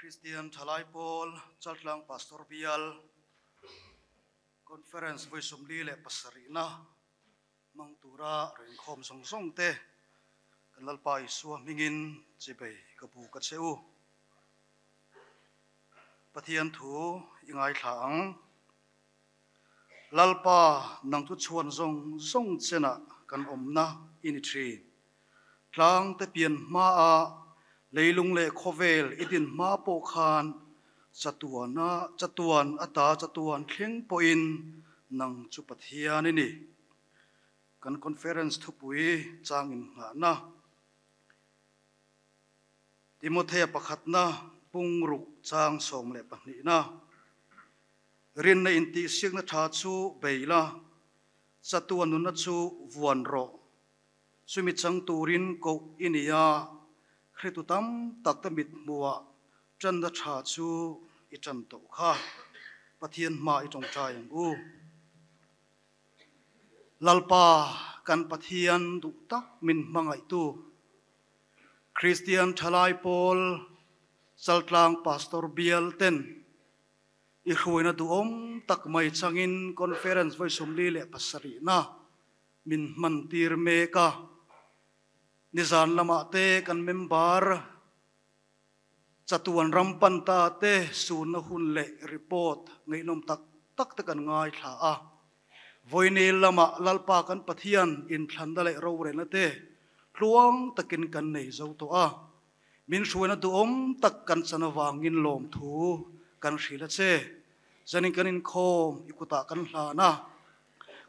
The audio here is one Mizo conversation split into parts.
Kristian Thalai Pawl Chaltlang Pastor Bial Conference vawi 47na hmang tura rinkhawm zawng zawng te kan Lalpa Isua hmingin chibei ka bu ka che u. Pathian thu i ngaithla ang. Lalpa nang chu chhuan zawng zawng chenah kan awmna i ni thin. Tlang te pian hmaa leilung leh khawvel i din hma pawh khan chatuana chatuan ata chatuan thleng pawhin nang chu Pathian i ni. Kan conference thupui changin nghahna. Timothea pakhatna pungruk chang 12na. Rinna intihsiakna tha chu beila chatuan nunna chu vuan rawh. Chumi chang turin koh i ni a, hretu tam tak te mit hmuah tanna tha chu i tan tawh kha. Pathian hma i tawngtai ang u. Lalpa kan Pathian duh tak min hmangaih tu. Kristian Thalai Pawl Chaltlang Pastor Bial ten i hruaina duhawm tak mai changin conference vawi 47na min hman tir mek a. Nizan lamah te kan member chatuan ram pan ta te sunna hun leh report ngaihnawm tak tak te kan ngai thla a. Vawi lamah Lalpa kan Pathian in thlan da leh rorelna te tluang takin kan nei zo tawh a. Min hruaina duhawm tak kan chan awangin lawm thu kan hril a che. Zanin kan inkhawm i kutah kan hlan a.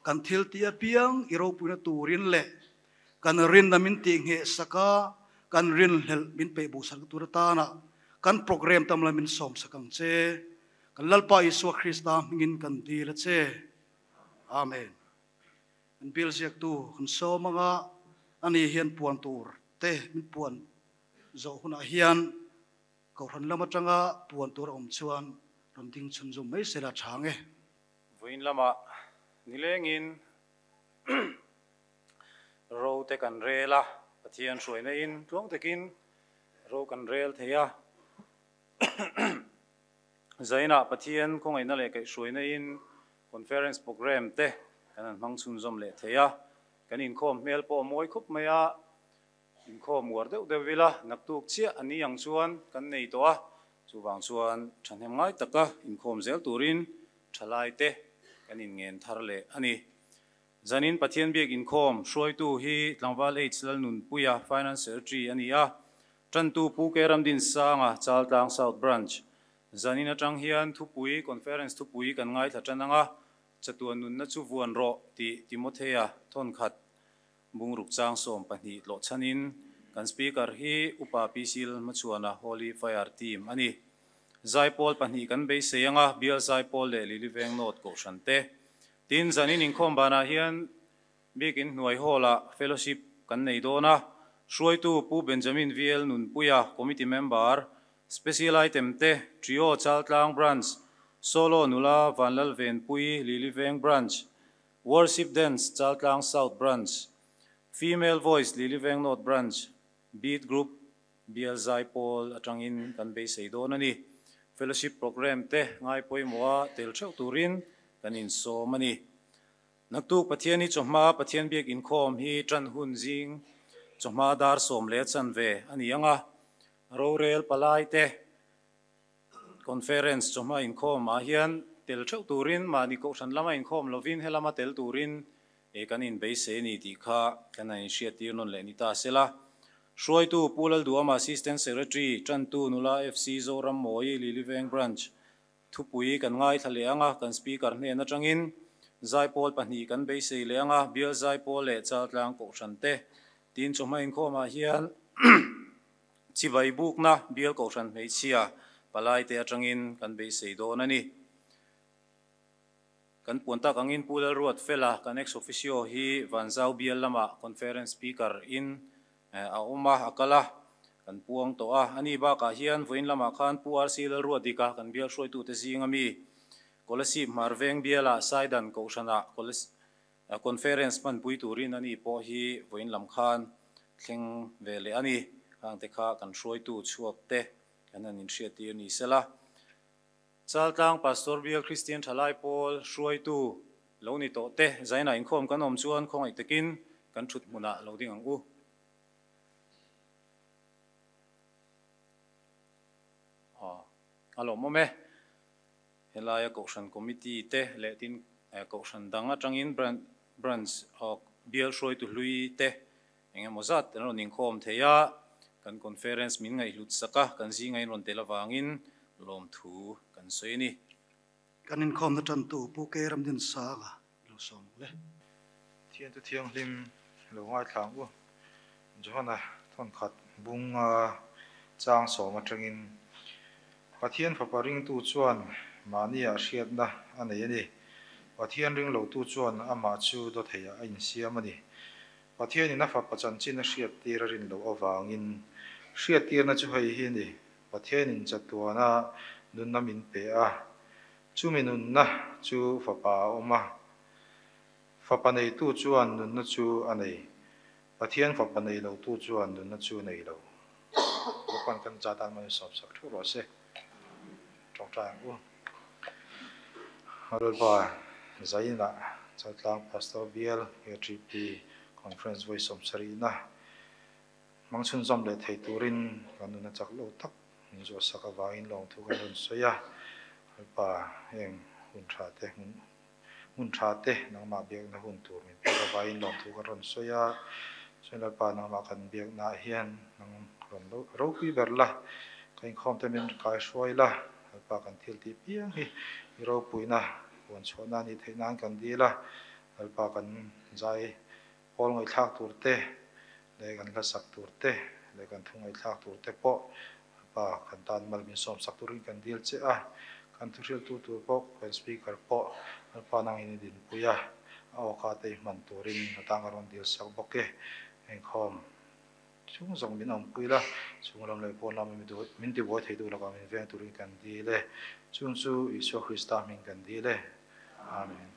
Kan thil ti apiang i ropuina turin leh kan rinna min tih ngheh saka kan rin hlel min pe bu sak tur atana kan program tam la min sawm sak ang che. Kan Lalpa Isua Krista hmingin kan dil a che. Amen. Kan bil ziak tu kan sawm anga ani hian puan tur te min puan zo hunah hian kohhran lam atanga puan tur a awm chuan rawn ding chhun zum mai sela tha nge. Vawiin lama nilengin ro te kan rel a, Pathian hruaina in tluang takin ro kan rel thei a. Zainah Pathian khawngaihna leh kaihhruaina in conference program te kan han hmang chhunzawm leh thei a. Kan inkhawm hmel pawh a mawi khawp mai a, inkhawm uar deuh deuh ila naktuk chiah ani ang chuan kan nei tawh a. Chuvang chuan thahnem ngai taka inkhawm zel turin thalai te kan inngen thar leh ani. Zanin Pathian biak inkhawm hruaitu hi Tlangval H Lalnunpuia Finance Secretary ani a. Tantu Pu K Ramdin Sanga Chaltlang South Branch. Zanin atang hian thupui conference thupui kan ngaithla tan anga chatuan nunna chu vuan rawh tih Timothea thawnkhat bungruk chang 12 tlo chanin kan speaker hi Upa PC Lalhmachhuana Holy Fire Team ani. Zaipawl pahnih kan beisei anga Bial Zaipawl leh Lily Veng North Kohhran te. Tin zanin inkhawm banah hian biakin hnuai hall ah fellowship kan nei dawn a. Hruaitu Pu Benjamin VL Nunpuia committee member, special item te Trio Chaltlang Branch, Solo Nula Vanlal Venpui Lily Veng Branch, Worship Dance Chaltlang South Branch, Female Voice Lily Veng North Branch, Beat Group Bial Zaipawl atangin kan beisei dawn ani. Fellowship program te ngai pawimawh a tel theuh turin kan insawm ani. Naktuk Pathian hi chawhma Pathian biak inkhawm hi tan hun zing chawhma dar 10:15 ani anga. Rorel palai te conference chawhma inkhawm ah hian tel theuh turin mahni kohhran lama inkhawm lovin helama tel turin e kan in beisei ni tih kha kan han inhriat tir nawn leh ni ta sela. Hruaitu Pu Lalduama Assistant Secretary Tantu Nula FC Zoram Mawi Lily Veng Branch thupui kan ngaithla leh anga kan speaker hnen atangin Zaipawl pahnih kan beisei leh anga Bial Zaipawl leh Chaltlang Kohhran te. Tin chawhma inkhawm ah hian chibai bukna Bial Kohhran hmeichhia palai te atangin kan beisei dawn ani. Kan puan tak angin Pu Lalruat Fela kan ex officio hi Vanzau Bial lama conference speaker in a awm a, a kal a, kan puang tawh a. Ani bakah hian vawiin lamah khan Pu RC Lalruat Dika kan bial hruaitu te zing ami Kolasib Hmarveng Biala Saidan Kohhrana conference hmanpui turin ani pawh hi vawiin lam khan thleng ve leh ani. Khang te kha kan hruaitu chhuak te Kan han inhriattir ni sela. Chaltlang Pastor Bial Kristian Thalai Pawl hruaitu lo ni tawh te zainah inkhawm kan awm chuan khawngaih takin kan thut hmunah lo ding ang u. A lawmawm e. Helaia Kohhran Committee te leh tin Kohhran dang atangin Branch Bial hruaitu hlui te Eng emaw zat an rawn inkhawm thei a, kan conference min ngaihhlut sak a, kan zinga in rawn tel avangin lawmthu kan sawi a ni. Kan inkhawmna tantu Pu K. Ramdinsanga lo sawm ang le. Thiante thianghlim lo ngaithla ang u. Johana thawnkhat bunga chang sawm atangin Pathian fapa ringtu chuan mahniah hriatna a nei a ni. Pathian ringlotu chuan amah chu dawtheiah a insiam a ni. Pathianin a fapa chanchin a hriattir a rin loh avangin hriattirna chu hei hi a ni, Pathianin chatuana nunna min pe a, chumi nunna chu fapa a awm a, fapa neitu chuan nunna chu a nei, Pathian fapa nei lotu chuan nunna chu nei lo. Lalpan kan zat an man sawp sak theuh rawh se. Tawngtai ang u. Lalpa Zainah Chaltlang Pastor Bial KTP Conference vawi sawmsarihna hmang chhunzawm leh thei turin kan nuna chak lo tak min zuahsak avangin lawmthu kan rawn sawi a. Lalpa heng hun tha te hun tha te nangmah biakna hun tur min pek avangin lawmthu kan rawn sawi a. Chuan Lalpa nangmah kan biaknaah hian nang rawn ropui ber la, ka inkhawm te min kai hruai la. Lalpa kan thil tih piang hi i ropuina puan chhuahna a nih theih nan kan dil a, Lalpa kan zai pawl ngaihthlak tur te leh kan hlasak tur te leh kan thu ngaihthlak tur te pawh Lalpa kan tan mal min sawmsak turin kan dil che a, kan thuhriltu tur pawh kan speaker pawh Lalpa nangin i dinpui a, a awka te i hman turin a tan ka rawn dil sak bawk e, inkhawm. Chung zawng min awmpui la, chung lam leh pawn lama min tibuai thei duh lakah min veng turin kan dil e. Chung chu Isua Krista hming kan dil e. Amen.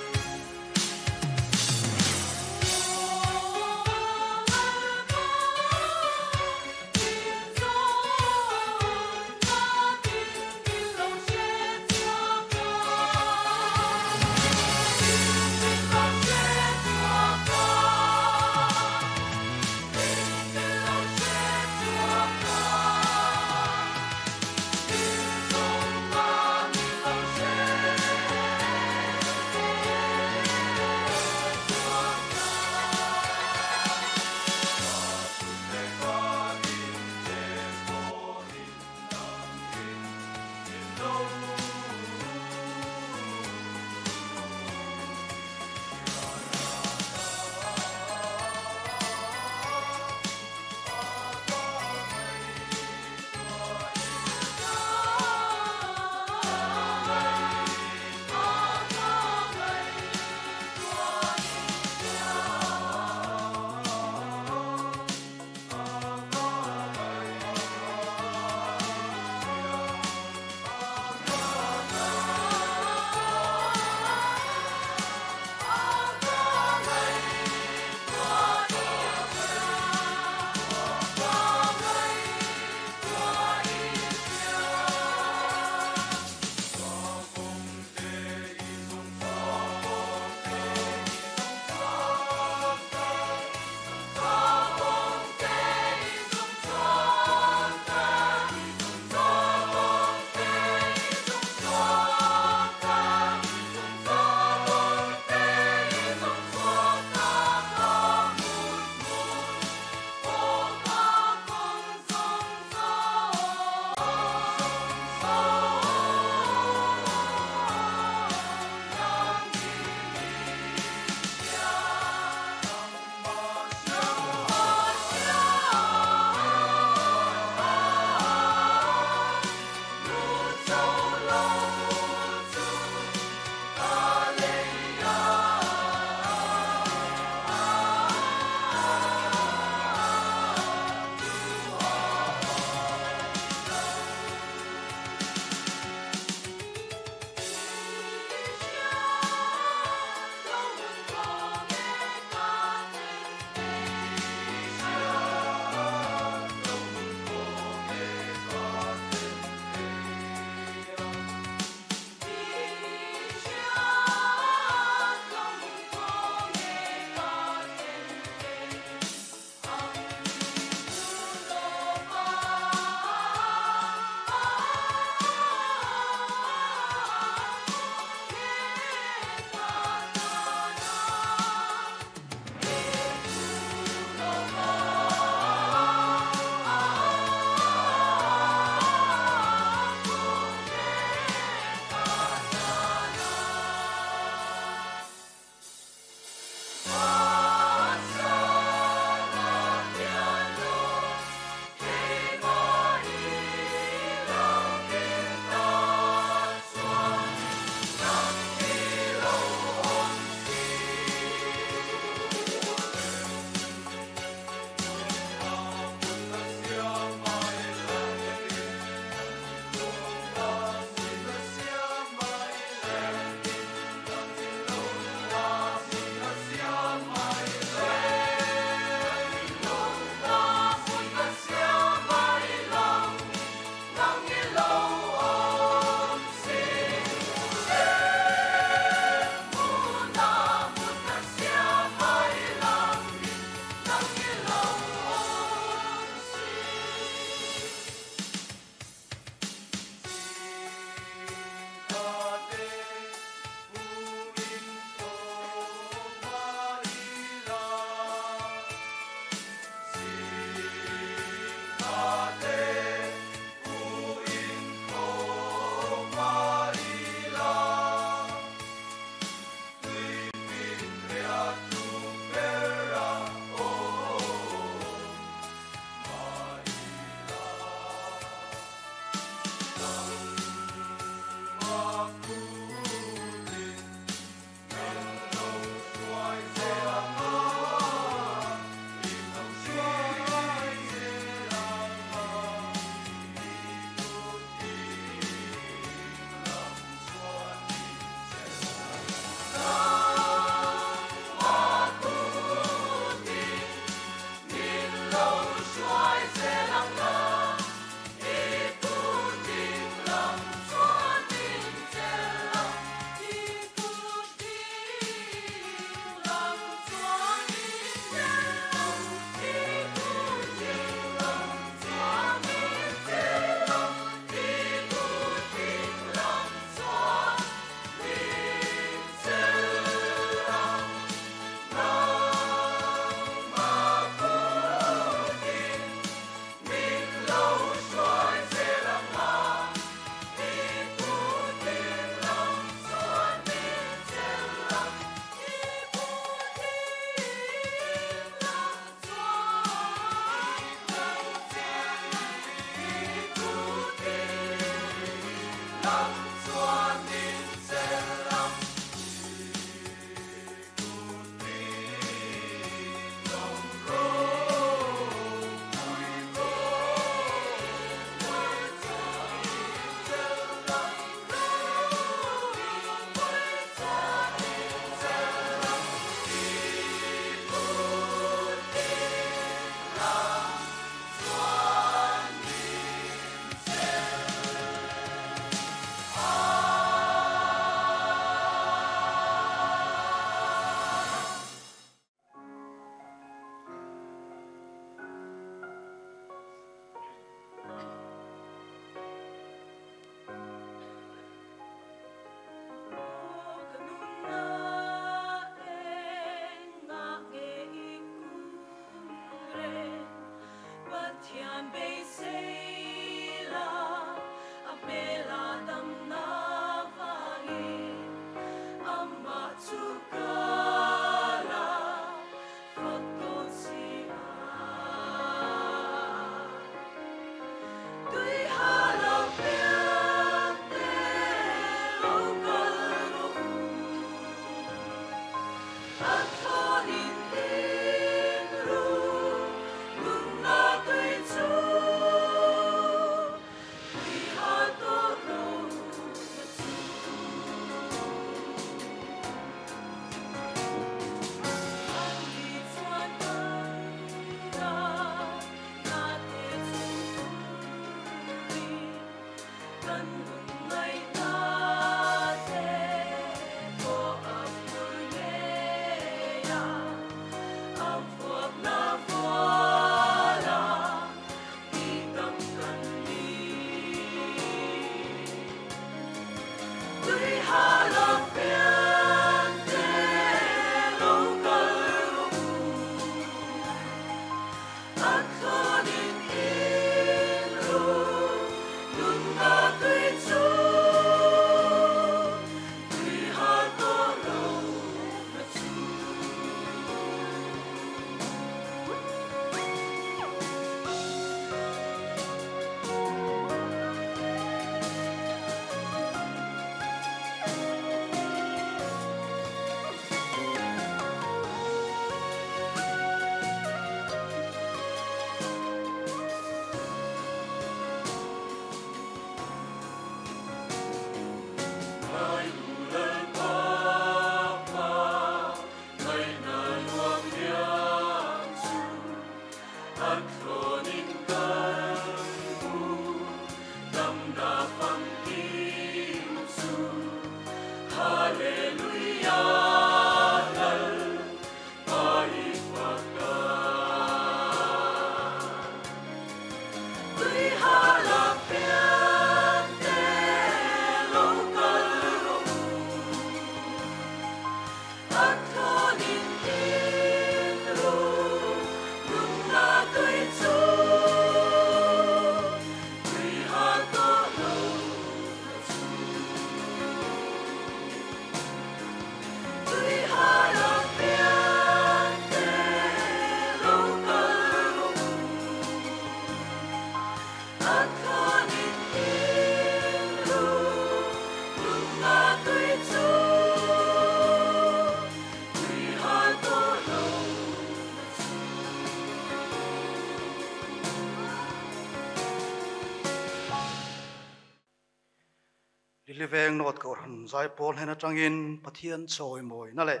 Kohhran Zaipawl hnen atangin Pathian chawimawina leh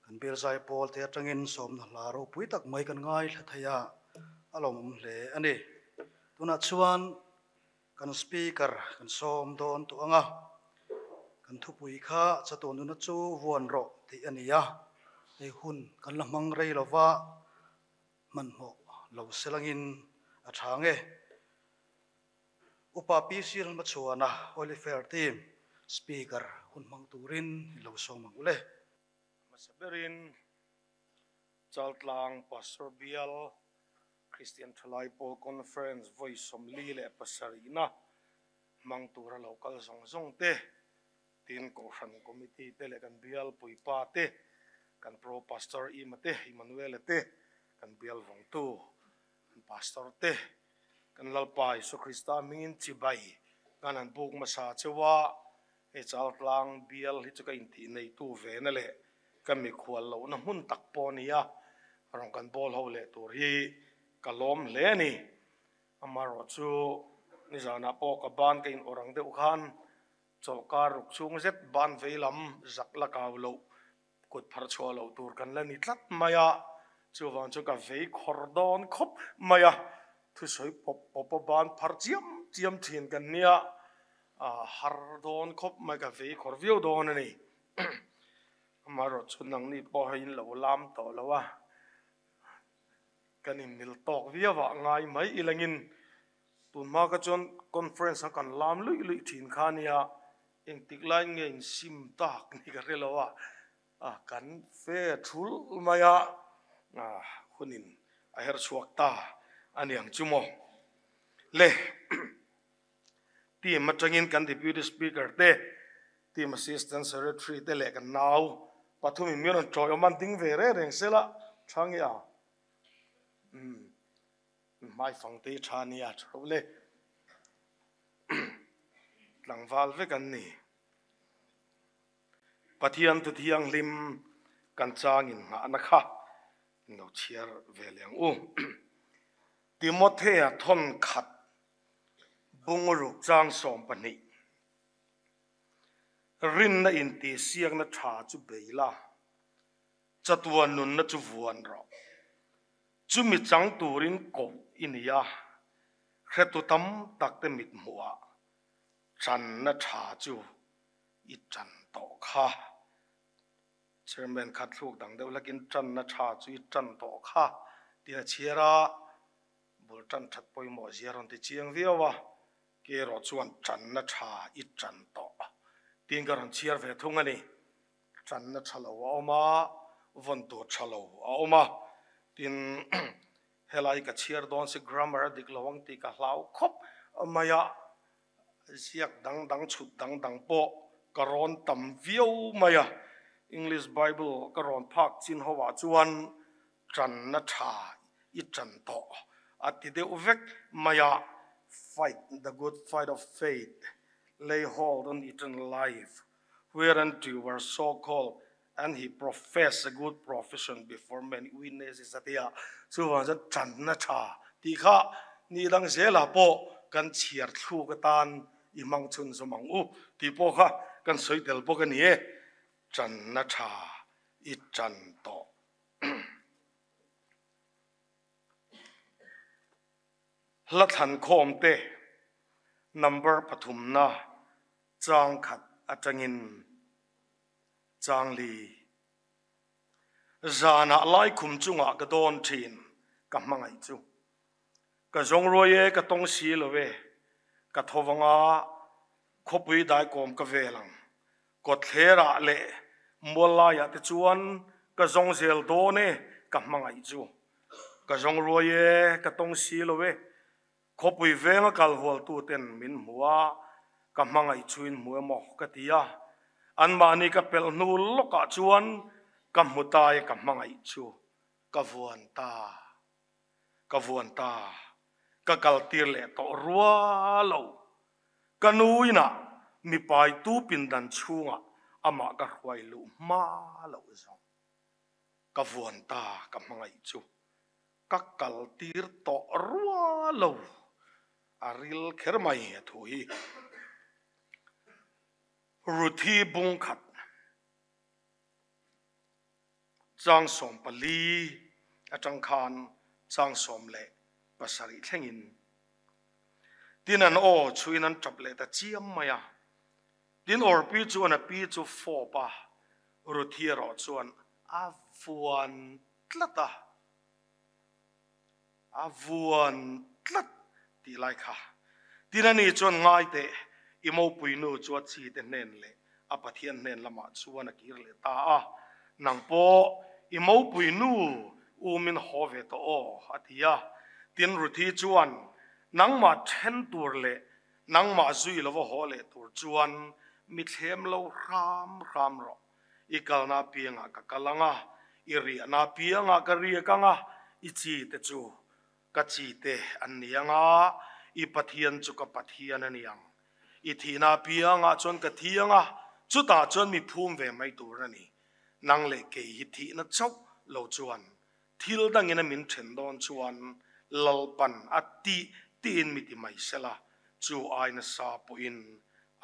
kan Bial Zaipawl te atangin sawmna hla ropui tak mai kan ngaithla thei a, a lawmawm hle a ni. Tunah chuan kan Speaker kan sawm dawn tawh ang a, kan thupui kha chatuan nuna chu vuan rawh tih a ni a, hei hun kan la hmang rei lova hmanhmawh lo selangin a tha nge. Upa PC Lalhmachhuana Holy Fair Team Speaker hun hmang turin i lo sawm ang u le. Hmasa berin Chaltlang Pastor Bial Kristian Thalai Pawl Conference vawi 47na hmang tura lo kal zawng zawng te, tin Kohhran Committee te leh kan bial puipa te, kan Pro Pastor Ima te, Emmanuel-a te, kan bial vawngtu Kan pastor te, kan Lalpa Isua Krista hmingin chibai kan han buk hmasa cheu a, hei Chaltlang bial hi chu ka intih neitu ve na leh ka mikhual lohna hmun tak pawh a ni a, rawn kan bawl ho leh tur hi ka lawm hle a ni. Amaherawh chu nizanah pawh ka ban ka in awrh ang deuh khan chawlhkar ruk chhung zet ban vei lam zak la kau loh Kut phar chhuah loh tur kan la ni tlat mai a, chuvang chu ka vei khawr dawn khawp mai a, thusawi pawp pawp a ban phar chiam chiam thin kan nia, a har dawn khawp mai, ka vei khawr viau dawn a ni. Amaherawh chu nangni pawh hei in lo lam tawh lo a, kan inmil tawk viau ah ngai mai ilangin tunhma kha chuan conference a kan lam luih luih thin kha a nia, Engtik lai nge in sim tak ni ka hre lo a, kan fe thul mai a, hunin a her chhuak ta a ni ang chu maw. Le, team atangin kan Deputy Speaker te, Team Assistant Secretary te leh kan nau pathumin min rawn tawi awm an ding ve reng reng sela tha nge a? Umm, hmaifang te hi tha nia tha lo le. Tlangval vek an ni. Pathian thu thianghlim kan changin nghahna kha in lo chhiar ve leh ang u. Timothea thawn khat bungruk chang 12. Rinna intihsiakna tha chu bei la, chatuan nunna chu vuan rawh. Chumi chang turin koh i ni a, hretu tam tak te mit hmuhah channa tha chu i chan tawh kha. Chairman kha thluk dang deuh hlakin channa tha chu i chan tawh kha tih a chhiar a, bul tan that pawimawh zia rawn ti chiang viau a, ke erawh chuan channa tha i chan tawh tiin ka rawn chhiar ve thung a ni. Channa tha lo a awm a, vawn tur tha lo a awm a, tin helai ka chhiar dawn si grammar a dik lo ang tih ka hlau khawp mai a, ziak dang dang chhut dang dang pawh ka rawn tam viau mai a, English Bible ka rawn phak chin ho ah chuan channa tha i chan tawh a ti deuh vek mai a, fight the good fight of faith, lay hold on eternal life. Whereunto you were so called and he professed a good profession before many witnesses a ti a, chuvang chuan tanna tha tih kha ni dang zelah pawh kan chhiar thluk atan i hmang chhun zawm ang u tih pawh kha kan sawi tel bawk a ni e, tanna tha i tan tawh. Hla thlankhawm te number pathumna Chang khat atangin chang li. Zanah laikhum chungah ka dawn thin ka hmangaih chu. Ka zawng ruai e ka tawng si lo e, ka tho vanga khawpui daikawm ka vel ang. Kawtthlerah leh mual laiah te chuan ka zawng zel dawn e ka hmangaih chu. Ka zawng ruai e ka tawng si lo e, Khawpui venga kal hualtuten min hmu a, ka hmangaih chuin hmu emaw ka ti a. Anmahni ka pelh hnu lawkah chuan ka hmu ta e ka hmangaih chu ka vuan ta, ka vuan ta, ka kaltir leh tawh rua lo. Ka nu inah mipai tu pindan chhungah amah ka hruai luh hma loh zawng. Ka vuan ta ka hmangaih chu Ka kal tir tawh rua lo, a ril kher mai a thu hi. Ruthi bung khat chang 14 atang khan chang 17 thlengin tin an aw chuin an tap leh ta chiam mai a. Tin Orpi chuan a pi chu fawp a, Ruthi erawh chuan a vuan tlat a. A vuan tlat tih lai kha. Tin ani chuan ngai teh, i mopui nu chu a chi te hnen leh a Pathian hnen lamah chuan a kir leh ta a, nang pawh i mopui nu umin haw ve tawh aw, a ti a. Tin Ruthi chuan, Nangmah then tur leh nangmah zui lova haw leh tur chuan mi thlem lo hram hram rawh. I kalna apiangah ka kal ang a, i riahna apiangah ka riak ang a, i chi te chu ka chi te an ni ang a, i Pathian chu ka Pathian a ni ang. I thihna apiangah chuan ka thi ang a, chutah chuan mi phum ve mai tur a ni. Nang leh kei hi thihna chauh lo chuan thil dangin a min then dawn chuan Lalpan a tih tiin mi ti mai sela, chu ai nasa pawhin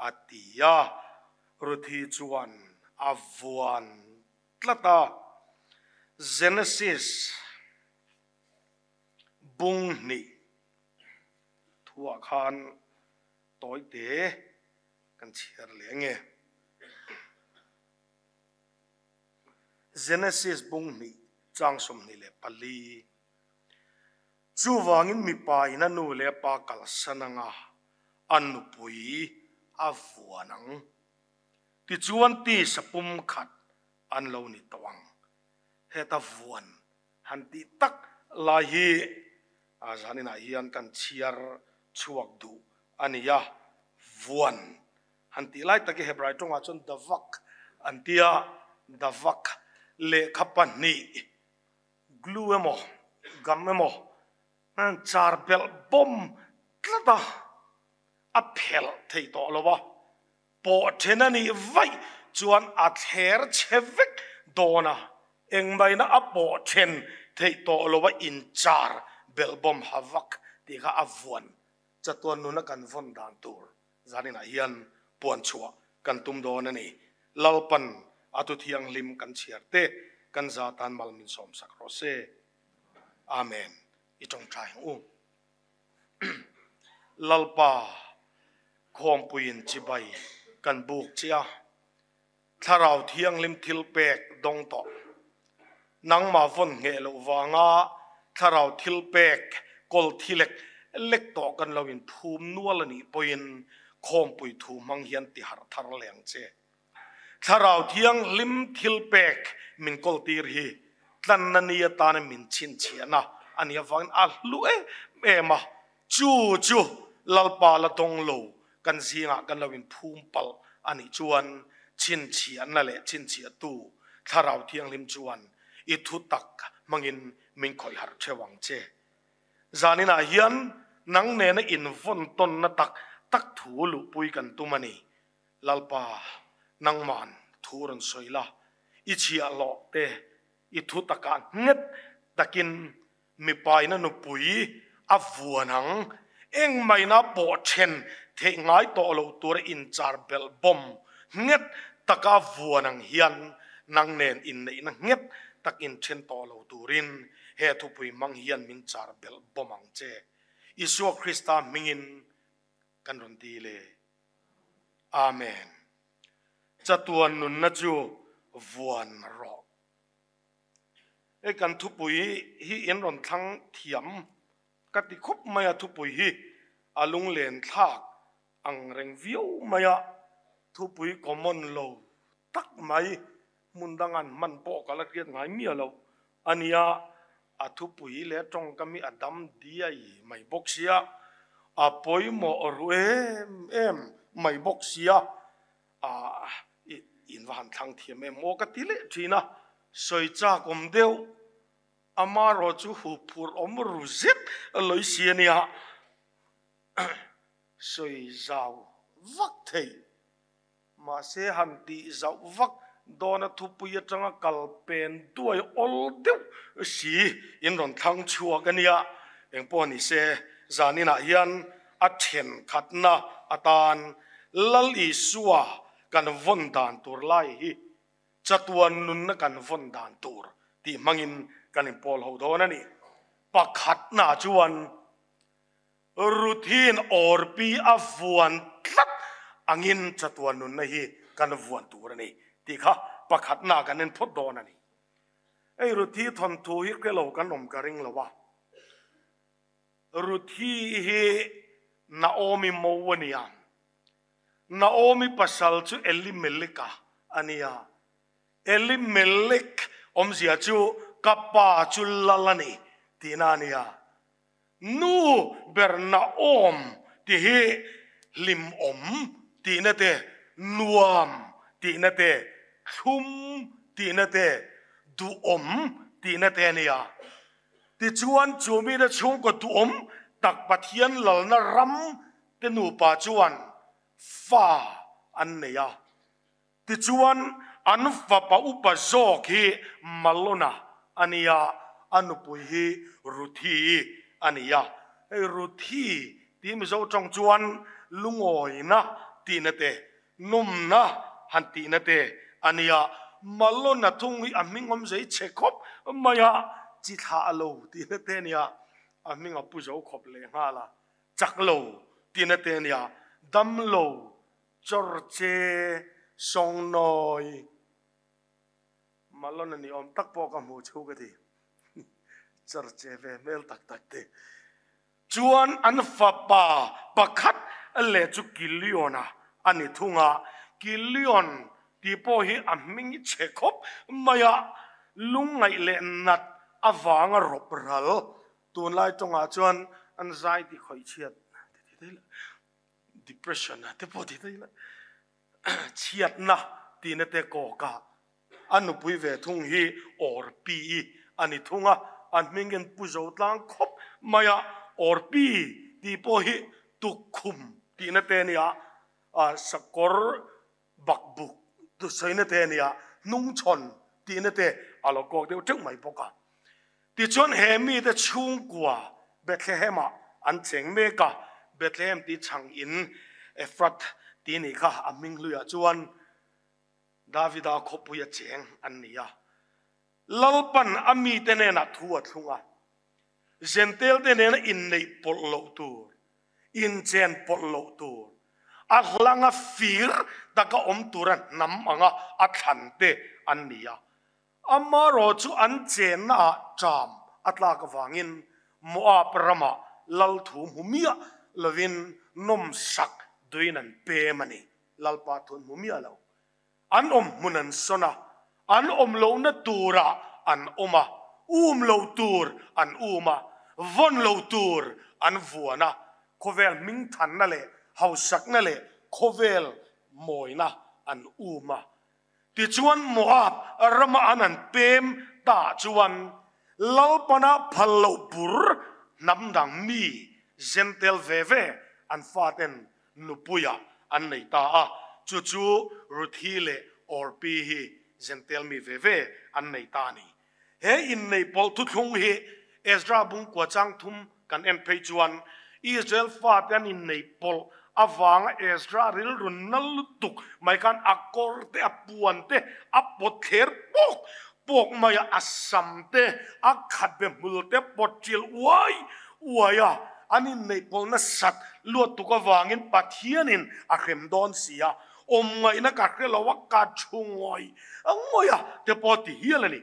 a ti a. Ruthi chuan a vuan tlat a. Genesis bung hnih thuah khan tawite kan chhiar leh ange. Genesis bung hnih chang 24. Chuvangin mipa in a nu leh a pa kalsan anga a nupui a vuan ang. Tichuan tisa pum khat an lo ni tawh ang. Heta vuan han tih tak lai hi zaninah hian kan chhiar chhuak duh a ni a, vuan han tih lai tak hi Hebrai tawngah chuan davak an ti a, davak lehkha pahnih glue emaw gum emaw char belh bawm tlat a, a phelh thei tawh lo a, pawh then a nih vaih chuan a thler chhe vek dawn a, engmahina a pawh then theih tawh lo a inchar belh bawm ha vak tih kha a vuan chatuan nuna kan vawn dan tur zaninah hian puan chhuah kan tum dawn a ni. Lalpan a tu thianghlim kan chhiar te kan za tan mal min sawmsak rawh se. Amen. I tawngtai ang u. Lalpa khawmpuiin chibai kan buk che a, Thlarau Thianghlim thilpek dawng tawh. Nangmah vawn ngheh loh vanga Thlarau thilpek kawl thi lek lek tawh kan lo inphum nual a nih pawhin khawmpui thu hmang hian ti harh thar leh ang che. Thlarau Thianghlim thilpek min kawltir hi tlanna ni atana min chhinchhiahna a nih avangin a hlu em em a, chu chu Lalpa la dawng lo kan zingah kan lo inphum palh a nih chuan chhinchhiahna leh chhinchhiahtu Thlarau Thianghlim chuan i thu tak hmangin min khawih harh theuh ang che. Zaninah hian nang nena invawn tawnna tak tak thu luhpui kan tum a ni. Lalpa, nangman thu rawn sawi la, i chhiahhlawh te i thu takah nghet takin mipaina nupui a vuan ang, engmahina pawh then theih ngai tawh lo tura inchar belh bawm nghet taka vuan ang hian nang nen inneihna nghet tak inthen tawh lo turin he thupui hmang hian min char belh bawm ang che. Isua Krista hmingin kan rawn ti le. Amen. Chatuan nunna chu vuan rawh. Hei kan thupui hi in rawn thlang thiam ka ti khawp mai a, thupui hi a lunglen thlak ang reng viau mai a, thupui common lo tak mai hmun dangan hman pawh ka la hriat ngai miah lo a nia, a thupui leh tawngkam hi a dam diai mai bawk sia, a pawimawh ru em em mai bawk sia, a in va han thlang thiam em aw ka ti leh thin a, sawi chak awm deuh amarawh chu hu phur awm ru zet lawi si a nia, sawi zau vak theih. Mahse han tih zauh vak dawna thupui atanga kal pen duai awl deuh si in rawn thlang chhuak a nia. Engpawh ni se, zaninah hian a thenkhatna atan Lal Isua kan vawn dan tur lai hi chatuan nunna kan vawn dan tur tih hmangin kan inpawl ho dawn a ni. Pakhatna chuan Ruthin Orpi a vuan tlat angin chatuan nunna hi kan vuan tur a ni tih kha pakhatna kan en phawt dawn a ni. Hei Ruthi thawnthu hi hre lo kan awm ka ring lo a. Ruthi hi Naomi mo a nia. Naomi pasal chu Elimelek-a a nia. Elimelek awmzia chu ka pa chu lal a ni tihna a nia. Nu ber Naom tih hi hlimawm tihna te, nuam tihna te, thlum tihna te, duhawm tihna te a nia. Tichuan, chu mite chhungkaw duhawm tak Pathian lalna ram te nupa chuan fa an nei a. Tichuan, an fapa upa zawk hi Malona a ni a, a nupui hi Ruthi a ni a. Hei Ruthi tih Mizo tawng chuan lungawina tihna te, nawmna han tihna te a ni a. Malona thung hi a hming awm zei chhe khawp mai a, chi thlah lo tihna te a ni a, a hming a pu zo khawp lehnghal a, chak lo tihna te a ni a, dam lo Chawrche Sawngnawi Malona ni awm tak pawh ka hmu chu ka ti. Chawrche ve hmel tak tak te. Chuan an fapa pakhat leh chu Kiliona a ni thung a. Kilion tih pawh hi a hming i chhe khawp mai a, lungngaih leh nat avanga rawp ral. Tunlai tawngah chuan an zai ti khawih chhiat ti thei la. Depression a te pawh ti daih la chhiatna tihna te kawk a a nupui ve thung hi Orpi a ni thung a, an hmingin pu zo tlang khawp mai a, Orpi tih pawh hi tukkhum tihna te a ni a, sakawr bakbuk sawina te a ni a, hnungchhawn tihna te a lo kawk deuh teuh mai bawk a. Tichuan he mite chhungkua Bethlehem-ah an cheng mek a, Bethlehem tih chhang in Ephrath tih nih kha a hming hluiah chuan Davida khawpuia cheng an ni a. Lalpan a mite hnenah thu a thlung a, Zentelte nena inneih pawlh loh tur, inchen pawlh loh tur, a hlanga fir taka awm tura hnam anga a thlante an ni a. Amarawh chu an chenna ah ṭam a tlak avangin Moab ramah lal thu hmu miah lovin nawmsak duin an pem a ni. Lalpa thu an hmu miah lo. An awm hmun an sawn a, an awm lohna turah an awm a, um lo tur an um a, vawn lo tur an vuan a, khawvel hmingthanna leh hausakna leh khawvel mawina an um a. Tichuan Moab rama an an pem ta chuan Lalpana phal loh bur hnam dang mi Zentel ve ve an faten nupuiah an nei ta a, chu chu Ruthi leh Orpi hi Zentel mi ve ve an nei ta a ni. He inneih pawlh thuthlung hi Ezra bungkua chang thum kan en phei chuan Israel fate an inneih pawlh avanga Ezra rilru nal lutuk mai khan a kawr te, a puan te a pawt thler pawk pawk mai a, a sam te, a khatbe hmul te pawt ṭil uai uai a, an inneih pawlh nasat luat tuk avangin Pathianin a hrem dawn si a. Awm ngaihna ka hre lo a, ka thu ngawih ngawih a te pawh ti hial a ni.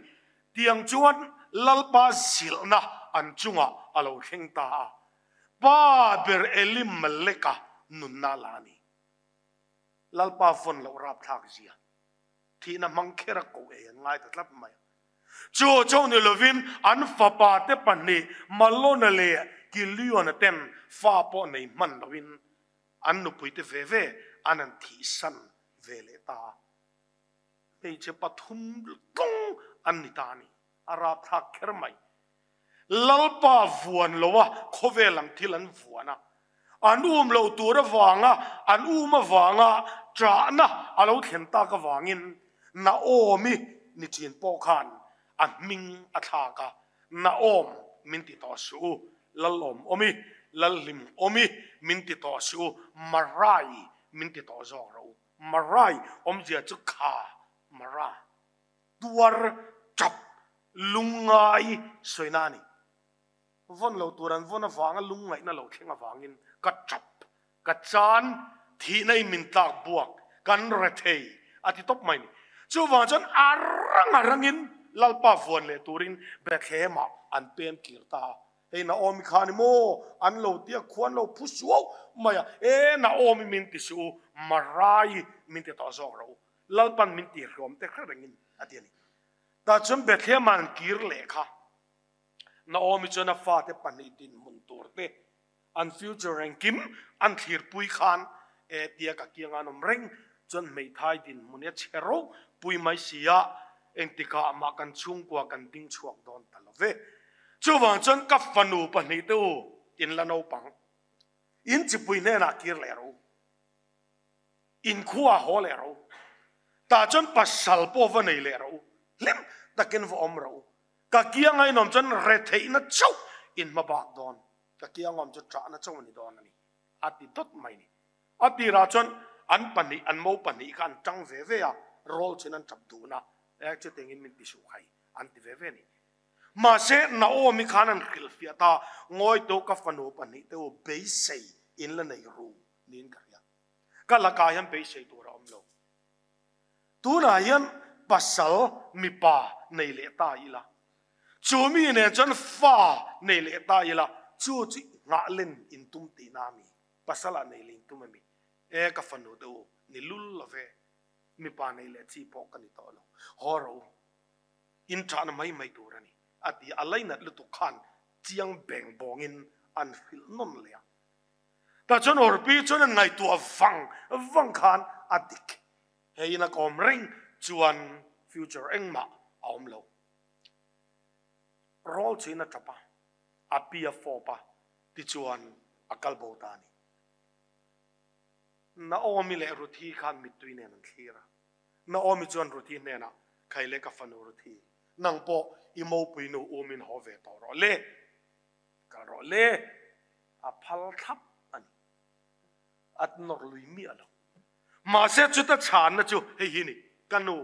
Tiang chuan Lalpa zilhna an chungah a lo thleng ta a, Pa ber Elimeleka nunna la a ni. Lalpa vawn loh rapthlak zia, thihna hmang kher a koh ei an ngai ta tlat mai a. Chu chauh ni lovin an fapa te pahnih Malona leh Kiliona ten fa pawh nei hman loin An nupuite ve ve an an thihsan ve leh ta a, hmeichhe pathum tlawng an ni ta a ni. A rapthlak kher mai. Lalpa vuan lo a, khawvel ang thil an vuan a. An um lo tur avanga, an um avanga ṭahna a lo thlen tak avangin Naomi ni ṭhin pawh khan a hming a thlak a, Naom min ti tawh suh u, Lalawm awm i, Lalhlim awm i min ti tawh suh u, Marai min ti tawh zawk rawh u. Marai awmzia chu kha Mara, tuar, tap, lungngai sawina a ni. Vawn lo tur an vawn avanga lungngaihna lo thleng avangin ka tap, ka chan, thihna in min tlak buak, kan rethei a ti tawp mai ni. Chuvang chuan a rang a rangin Lalpa vuan leh turin Bethlehem ah an pem kir ta a. Hei Naomi kha ni maw? An lo tia khuan lo phu suau mai a, E Naomi min ti suh u, Marai min ti tawh zawk rawh u, Lalpan min ti hriawm te hre rengin a ti a ni. Tah chuan Bethlehem ah an kir leh kha. Naomi chuan a fate pahnih dinhmun tur te, an future engkim an thlirpui khan e tia ka kianga an awm reng chuan hmeithai dinhmun hi a chhe ropui mai si a, engtikah mah kan chhungkua kan ding chhuak dawn ta lo ve. Chuvang chuan ka fanu pahnih te u in la naupang, in chipui hnenah kir leh rawh u, in khua haw leh rawh u, tah chuan pasal pawh va nei leh rawh u, hlim takin va awm rawh u. Ka kianga inawm chuan retheihna chauh in hma bak dawn, ka kianga awm chu ṭahna chauh a ni dawn a ni, a ti dawt mai ni. A tirah chuan an pahnih, an mo pahnih kha an ṭang ve ve a, rawl chin an ṭap dun a, e chutiangin min ti suh khai, an ti ve ve a ni. Mahse, Naomi khan an hrilhfiah ta, Ngawi tawh ka fanu pahnih te u beisei in la nei ru niin ka hria. Ka lakah hian beisei tur a awm lo. Tunah hian pasal mipa nei leh ta ila, chu mi nen chuan fa nei leh ta ila, chu chu nghah len in tum tihna a mi? Pasal ah nei leh in tum a mi? E ka fanu te u, ni lul lo ve, mipa nei leh chi pawh ka ni tawh lo, haw rawh u, in ṭahna mai mai tur a ni, a ti a, a lainat lutuk khan chiang beng bawngin an hrilh nawn leh a. Tah chuan Orpi chuan an ngaihtuah vang vang khan a dik. Hei in a kawm reng chuan future engmah a awm lo. Rawl chuin a tap a, a pi a fawp a, tichuan a kal bo ta a ni. Naomi leh Ruthi khan mittui nen an thlir a. Naomi chuan Ruthi hnenah, Khai le ka fanu Ruthi, nang pawh i mopui nu umin haw ve tawh rawh le. Kal rawh le, a phal thlap a ni. A nawr lui miah lo. Mahse chuta chhanna chu hei hi ni, Ka nu,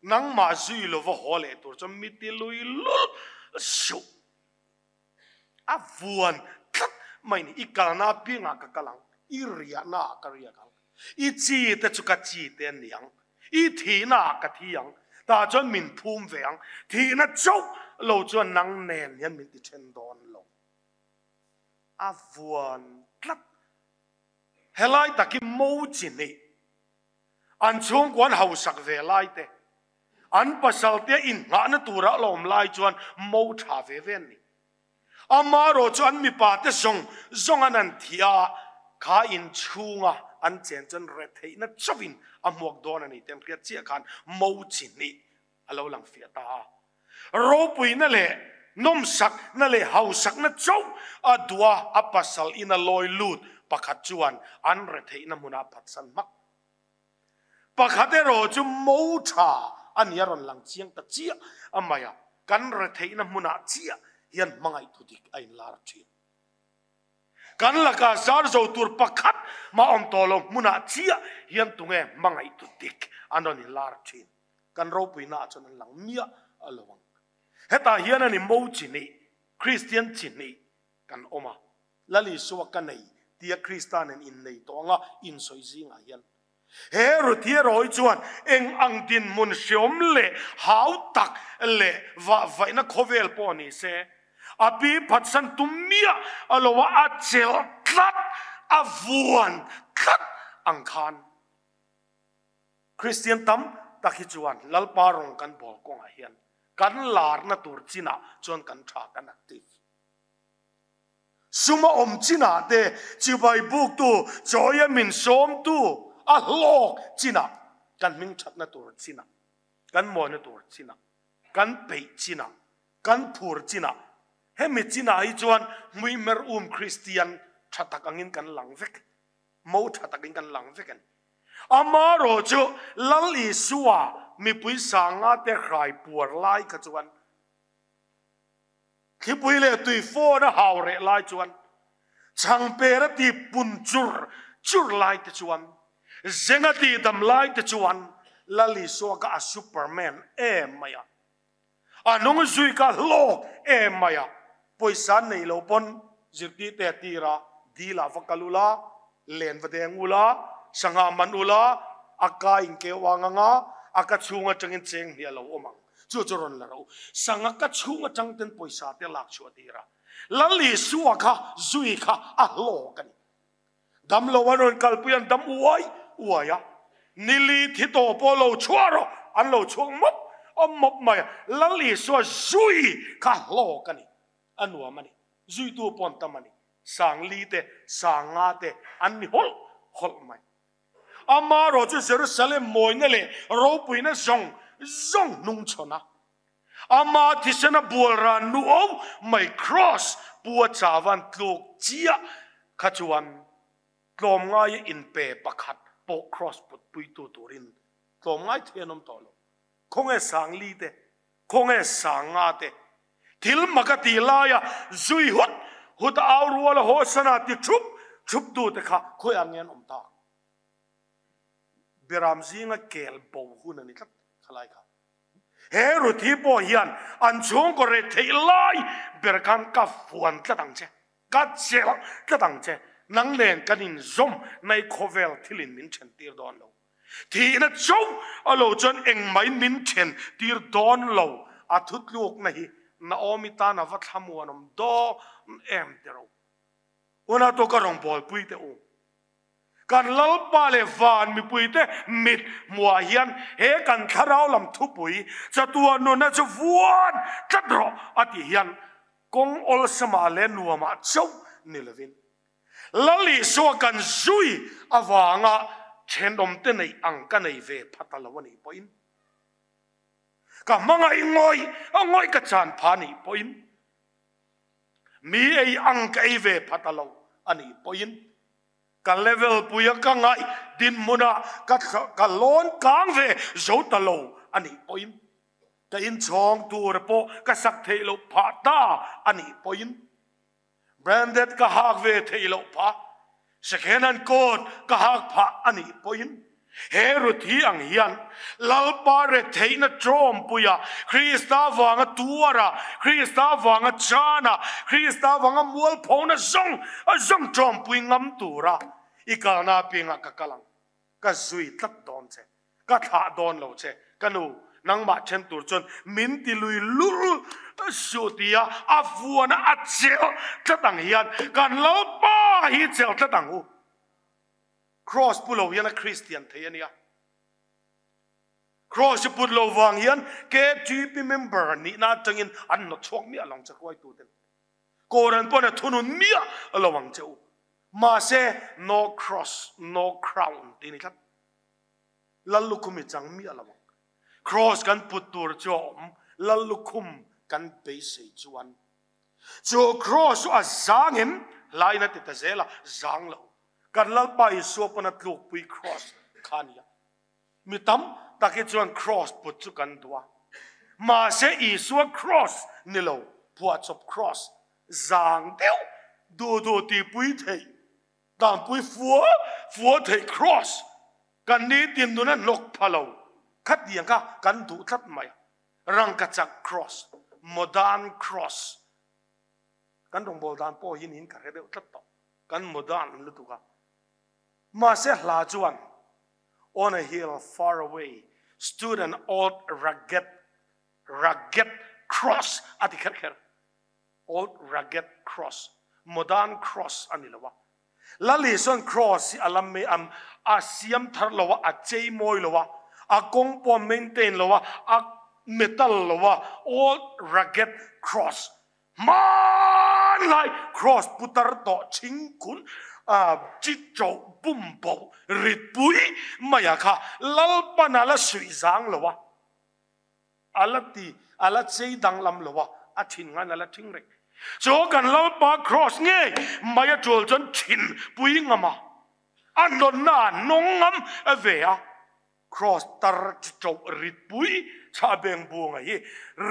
nangmah zui lova haw leh tur chuan mi ti lui lul suh. A vuan tlat mai ni, i kalna apiangah ka kal ang, i riahna ah ka riak ang, i chi te chu ka chi te an ni ang, I thihna ah ka thi ang, tah chuan min phum ve ang, thihna chauh lo chuan nang nen hian min ti then dawn lo. A vuan tlat. Helai tak hi mo chi hnih, an chhungkua an hausak ve lai te, an pasal te inngahna tura la awm lai chuan mo tha ve ve an ni. Amaherawh chu an mipa te zawng zawng an an thih a, kha inchhunga an chen chuan retheihna chauhin a hmuak dawn a ni tih an hriat chiah khan mo chi hnih a lo lang fiah ta a. Ropuina leh nawmsakna leh hausakna chauh a duh a, a pasal in a lawi lut pakhat chuan an retheihna hmunah a phatsan hmak. Pakhat erawh chu mo tha a ni a rawn lang chiang ta chiah a mai a, kan retheihna hmunah chiah hian hmangaih thu dik a inlar thin. Kan lakah zar zo tur pakhat mah awm tawh lo hmunah chiah hian tunge hmangaih thu dik an rawn inlar thin. Kan ropuina ah chuan an lang miah a lo ang. Hetah hian a ni mo chi hnih, Kristian chi hnih kan awm a. Lal Isua ka nei tia Krista nen innei tawh anga insawi zingah hian he Ruthia Roy chuan eng ang dinhmun hreawm leh hau tak leh vah vaihna khawvel pawh ni se, a pi phatsan tum miah a lo a, a chelh tlat, a vuan tlat ang khan Kristian tam tak hi chuan Lalpa rawng kan bawl kawngah hian kan larna tur chinah chuan kan tha, kan active. Sum a awm chinah te chibai buktu, chawi a min sawmtu a hlawk chinah, kan hming thatna tur chinah, kan mawina tur chinah, kan peih chinah, kan phur chinah, hemi chinah hi chuan hmuihmer um Kristian tha tak angin kan lang vek, mo tha takin kan lang vek a ni. Amaherawh chu Lal Isua mipui sanga te hrai puar lai kha chuan, Thlipui leh tui fawn a hau reh lai chuan chhangper a ti pun chur chur lai te chuan Zenga ti dam lai te chuan Lal Isua kha a superman em mai a. A nung zui kha hlawk em mai a. Pawisa nei lo pawn zirtirte a tir a, dil ah va kal ula, len va deng ula, sangha man ula, a ka in keu ang anga, a ka chhung atangin cheng hnih a lo awm ang. Chu chu rawn la ro. Sangha ka chhung atang ten pawisa te lak chhuah tir a. Lal Isua kha zui kha a hlawk a ni. Dam lo an rawn kalpui an dam uai uai a, nili thi tawh pawh lo chhuah rawh an lo chhuak mawp mawp mai a, Lal Isua zui kha hlawk a ni, a nuam a ni, zuitu pawh an tam a ni, Sangli te, Sanga te an ni hawlh hawlh mai. Amaherawh chu Jerusalem mawina leh ropuina zawng zawng hnungchhawn a, Ama thisena bual ran nu o mai Kross pu a chavan tluk chiah kha chuan tlawmngaia inpe pakhat pawh Kross put puitu turin tlawmngai thei an awm tawh lo. Khawnge Sangli te, khawnge Sanga te thil mak a tih laia zui hut hut a au rual a hawsana ti thup thup tu te kha khawiah nge an awm tak? Beram zinga kel bo hun a ni tlat khalai kha. He Ruthi pawh hian an chhungkaw reh theih lai ber khan ka fuan tlat ang che, ka chelh tlat ang che, nang nen kan inzawm nai khawvel thilin min then tir dawn lo. Thihna chauh a lo chuan engmah in min then tir dawn lo, a thutlukna hi Naomi tan a va thlamuanawm dawn em tiro. Una to ka rawngbawlpui teh u. Kan Lalpa leh van mipuite mit hmuah hian he kan thlarau lam thupui chatuan nunna chu vuan tlat rawh a tih hian kawng awlsamah leh nuamah chauh ni lovin Lal Isua kan zui avanga thenawmte neih ang ka nei ve phat a lo a nih pawhin ka hmangaih ngawih ngawih ka chan pha a nih pawhin Mi ei ang ka ei ve phat a lo a nih pawhin ka level puia ka ngaih dinhmunah ka ka lawn kang ve zo ta lo a nih pawhin ka inchhawng tur pawh ka sak theih loh phah ta a nih pawhin branded ka hak ve theih loh phah second hand coat ka hak phah a nih pawhin He Ruthi ang hian Lalpa retheihna tawmpuia, Krista vanga tuara, Krista vanga chana, Krista vanga mualphona zawng zawng tawmpui ngam tura i kalna apiangah ka kal ang. Ka zui tlat dawn che, ka thlah dawn lo che, ka nu, nangmah then tur chuan min ti lui lul suh tia a vuana a chelh tlat ang hian kan Lalpa hi chelh tlat ang u. Cross pu lo hian a Kristian thei a nia. Cross i put lo vang hian KTP member nihna atangin an hnawt chhuak miah lo ang che hruaituten. Koran pawn a thunun miah lo ang che u. Mahse no cross, no crown tih a ni tlat. Lal lukhum i chang miah lo ang. Cross kan put tur chu a awm, Lal lukhum kan beisei chuan. Chu cross chu a zang em? Hlain a ti ta zel a, zang lo. Kan Lalpa Isua pawn a tlukpui cross kha a ni a. Mi tam tak hi chuan cross put chu kan duh a. Mahse Isua cross ni lo, phuahchawp cross zang deuh duh duh tihpui theih, tanpui fua fua theih cross kan nitin nuna hnawk pha lo khatiang kha kan duh tlat mai a. Rangkachak cross, modern cross kan rawngbâwl dan pawh hi niin ka hre deuh tlat tawh. Kan modern lutuk a. Mahse hla chuan On a hill far away stood an old rugged rugged cross a ti kher kher. Old rugged cross, modern cross a ni lo a. Lal Isua'n cross hi a lam mai a, a siam thar lo a, a chei mawi lo a, a kawng pawh a maintain lo a, a metal lo a, old rugged cross, hmanlai cross putar tawh chhingkhun chi chauh bum boh ritpui maia kha Lalpan a la suih zang lo a, A la ti, a la chei danglam lo a, a thin ngan a la thing reng. Chu kan Lalpa Kraws ngei mai a tul chuan thin pui ngam a, a nawnna ah nawng ngam a ve a. Kraws tar chi chauh rit pui chhah beng bunga hi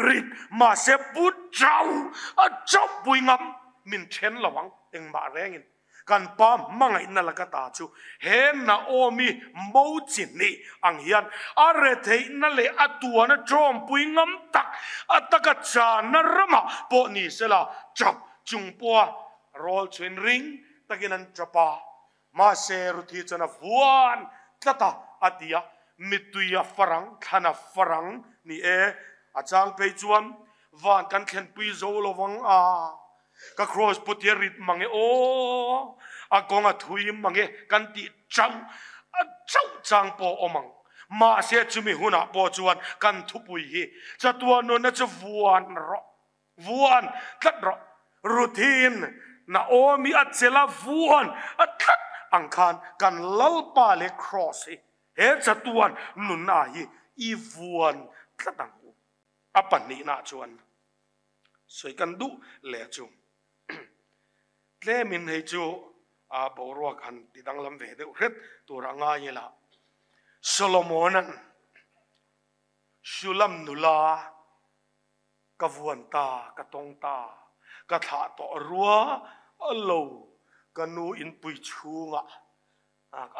rit mahse pu chau a chauh pui ngam min then lo ang engmah rengin. Kan Pa hmangaihna laka ta chu he Naomi mo chi hnih ang hian a retheihna leh a tuana tawmpui ngam tak a taka chana ramah pawh ni sela chap chung pawha rawl chhuin ring takin an chap a. Mahse Ruthi chuan a vuan tlat a, a ti a, mittui a farang, thlan a farang ni e. A chang phei chuan van kan thlenpui zo lovang a, ka cross put hi a rit mang e aw, a kawng a thui mang e kan tih chauh a chauh chang pawh a awm ang. Mahse chumi hunah pawh chuan kan thupui hi chatuan nunna chu vuan rawh. Vuan tlat rawh. Ruthin Naomi a chela vuan a tlat ang khan kan Lalpa leh Kraws hi he chatuan nunna hi i vuan tlat ang u. A pahnihna chuan sawi kan duh leh chu tlemin hei chu a boruak han ti danglam ve deuh hret tur a ngai ila. Solomona'n Shulam nula Ka vuan ta, ka tawng ta, ka thlah tawh rua a lo, ka nu inpui chhungah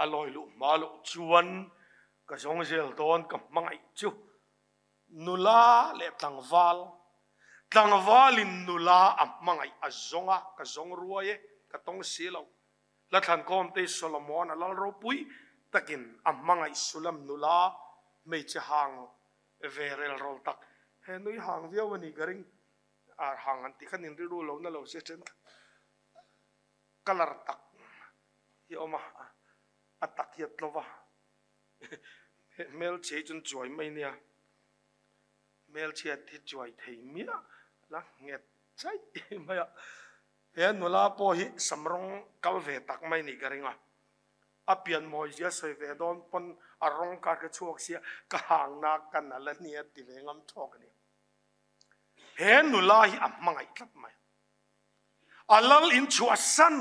a lawi luh hma loh chuan ka zawng zel dawn ka hmangaih chu nula leh tlangval, tlangvalin nula a hmangaih a zawng a, ka zawng ruai e, ka tawng si lo. Hlathlankawmtei Solomon a lal ropui takin a hmangaih Sulam nula hmeichhe hang Ve rel rawl tak. He nui hang viau a ni ka ring. Ar hang an ti khan in rilru lo na lo se then kha colour tak hi a awm a, a tak hi a tlo va. Hmelchhe hi chuan chuai mai nia. Hmelchhiat hi chuai thei miah la nghet chaih mai a. He nula pawh hi samrawng kal ve tak mai nih ka ring a. A pian mawi zia sawi ve dawn pawn a rawng ka hre chhuak sia, ka hangna ka nal a nia ti ve ngam thawk a ni. He nula hi a hmangaih tlat mai. A lal in chhuah san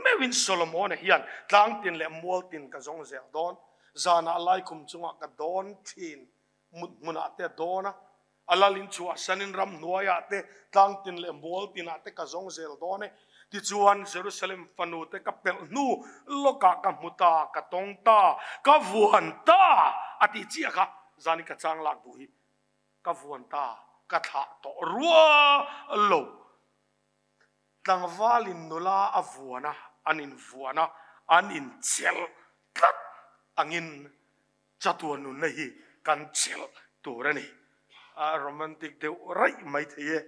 meuhin Solomon-a hian tlang tin leh mual tin ka zawng zel dawn, zanah laikhum chungah ka dawn thin, mut hmunah te a dawn a, A lal in chhuahsanin ramhnuaiah te, tlang tin leh mual tinah te ka zawng zel dawn e. Tichuan, Jerusalem fanu te ka pelh hnu lawkah ka hmu ta, ka tawng ta, ka vuan ta, a tih chiah kha zani ka chang lak duh hi. Ka vuan ta, ka thlah tawh rua lo. Tlangvalin nula a vuan a, an invuan a, an inchelh tlat angin Chatuan nunna hi kan chelh tur a ni. A romantic deuh raih mai thei e.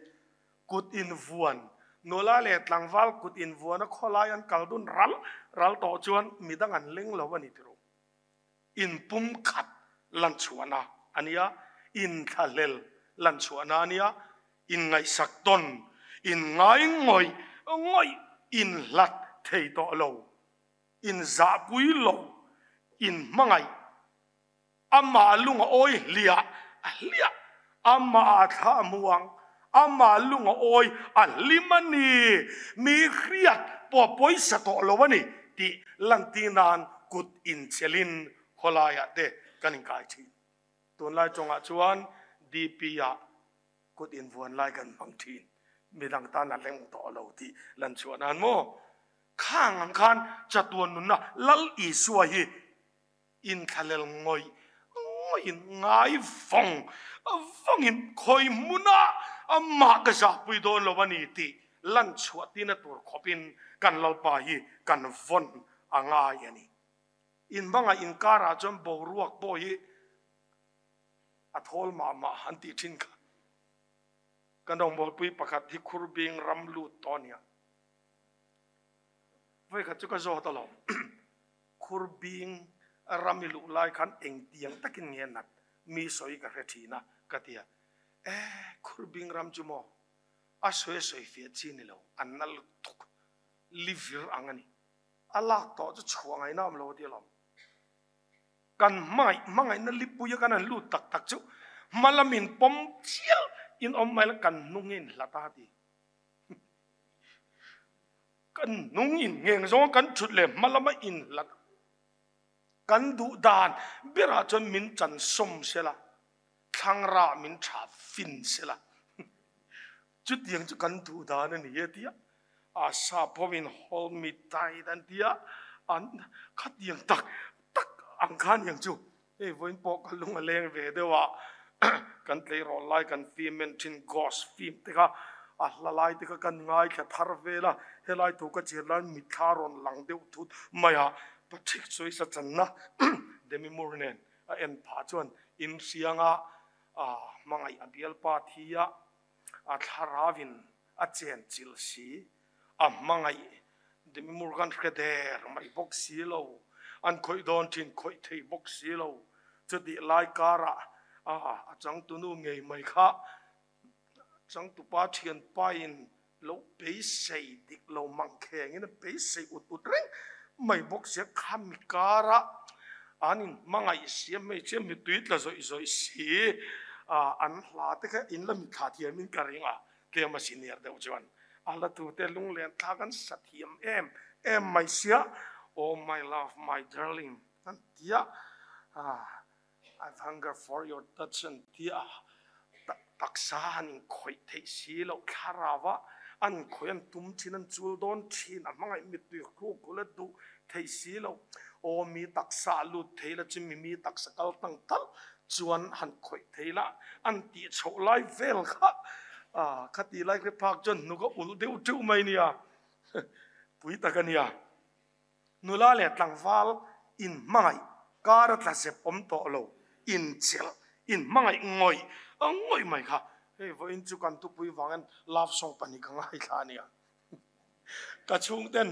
Kut invuan, nula leh tlangval kut invuana khawlai an kal dun ral ral tawh chuan midang an leng lo a ni tiro. Inpum khat lan chhuahna a nia, inthlahlel lan chhuahna a nia, inngaihsak tawn, inngai ngawih ngawih, inhlat thei tawh lo. Inzahpui lo, inhmangaih, amah lung a awi hliah a hliah, amah a thla a muang, amah lung a awi a hlim a ni, mi hriat pawh a pawisa tawh lo a ni tih lantir nan kut inchelin khawlaiah te kan inkai thin. Tunlai tawngah chuan DP-ah Kut invuan lai kan hmang thin, midang tan a leng tawh lo tih lan chhuah nan maw? Khang ang khan chatuan nunna Lal Isua hi inthlahlel ngawih ngawihin ngai vawng vawngin khawi hmunah amah ka zahpui dawn lo a ni tih lan chhuah tina tur khawpin kan Lalpa hi kan vawn a ngai a ni. Inbangah inkarah chuan boruak pawh hi A thawl mah mah an tih thin kha. Kan rawngbawlpui pakhat hi Khurbing ram lut tawh a nia. Vawikhat chu ka zawt alawm. Khurbing ram i luh lai khan engtiang takin nge nat mi sawi ka hre thin a ka ti a. E, Khurbing ram chu maw? A sawi a sawi fiah chi ni lo, a na lutuk, livir ang a ni. A lak tawh chu chhuah ngaihna awm lo a ti alawm. Kan hmangaih hmangaihna lipuia kan han lut tak tak chu hma lamin pawm chial in awm mai la kan hnung in hlat a ti. Kan hnung in ngheng zawnga kan thut leh hma lama in hlat kan duh dan berah chuan min chan sawm sela, thlangra min tha fin sela. Chutiang chu kan duh dan a ni e tia. A sap hovin hold me tight an ti a, an khatiang tak tak ang kha aniang chu. Hei vawiin pawh ka lung a leng ve deuh a, kan tleirawl lai kan film en thin ghost film te kha a hla lai te kha kan ngaithla thar vel a, helai thu ka chhiar lai mitthla rawn lang deuh thut mai a, Patrick Swayze channa Demi Moore nen a en phah chuan inhrianga hmangaih a bialpa thi a, a thlarauin a chen chilh si, a hmangaih Demi Moore kan hre der mai bawk si lo, an khawih dawn thin khawih thei bawk si lo, chutih lai karah a changtunu ngei mai kha changtupa thianpain lo beisei dik lo mangkhengin a beisei ut ut reng mai bawk sia, khami karah an inhmangaih sia hmeichhia mittui tla zawih zawih si an hla te kha in la mitthla thiamin ka ring a. Tlem a senior deuh chuan a la tute lunglen thlak an sa thiam em em mai sia, Oh my love, my darling an ti a, I've hunger for your touch an ti a, taksa an inkhawih theih si loh thlarau a, an inkhawih an tum thin, an chul dawn thin, a hmangaih mittui hruk kul a duh theih si loh, Aw mi taksa a lut thei la chu mi mi taksa kal tang tal chuan han khawih thei la an tih chhoh lai vel kha kha ti lai hre phak chuan hnuk a ulh deuh teuh mai nia pui tak a nia. Nula leh tlangval in hmangaih kar a tla zep awm tawh lo in chelh in hmangaih ngawih ngawih mai kha hei vawiin chu kan tupui vangin love song pahnih ka ngaithla a nia. Ka chhungten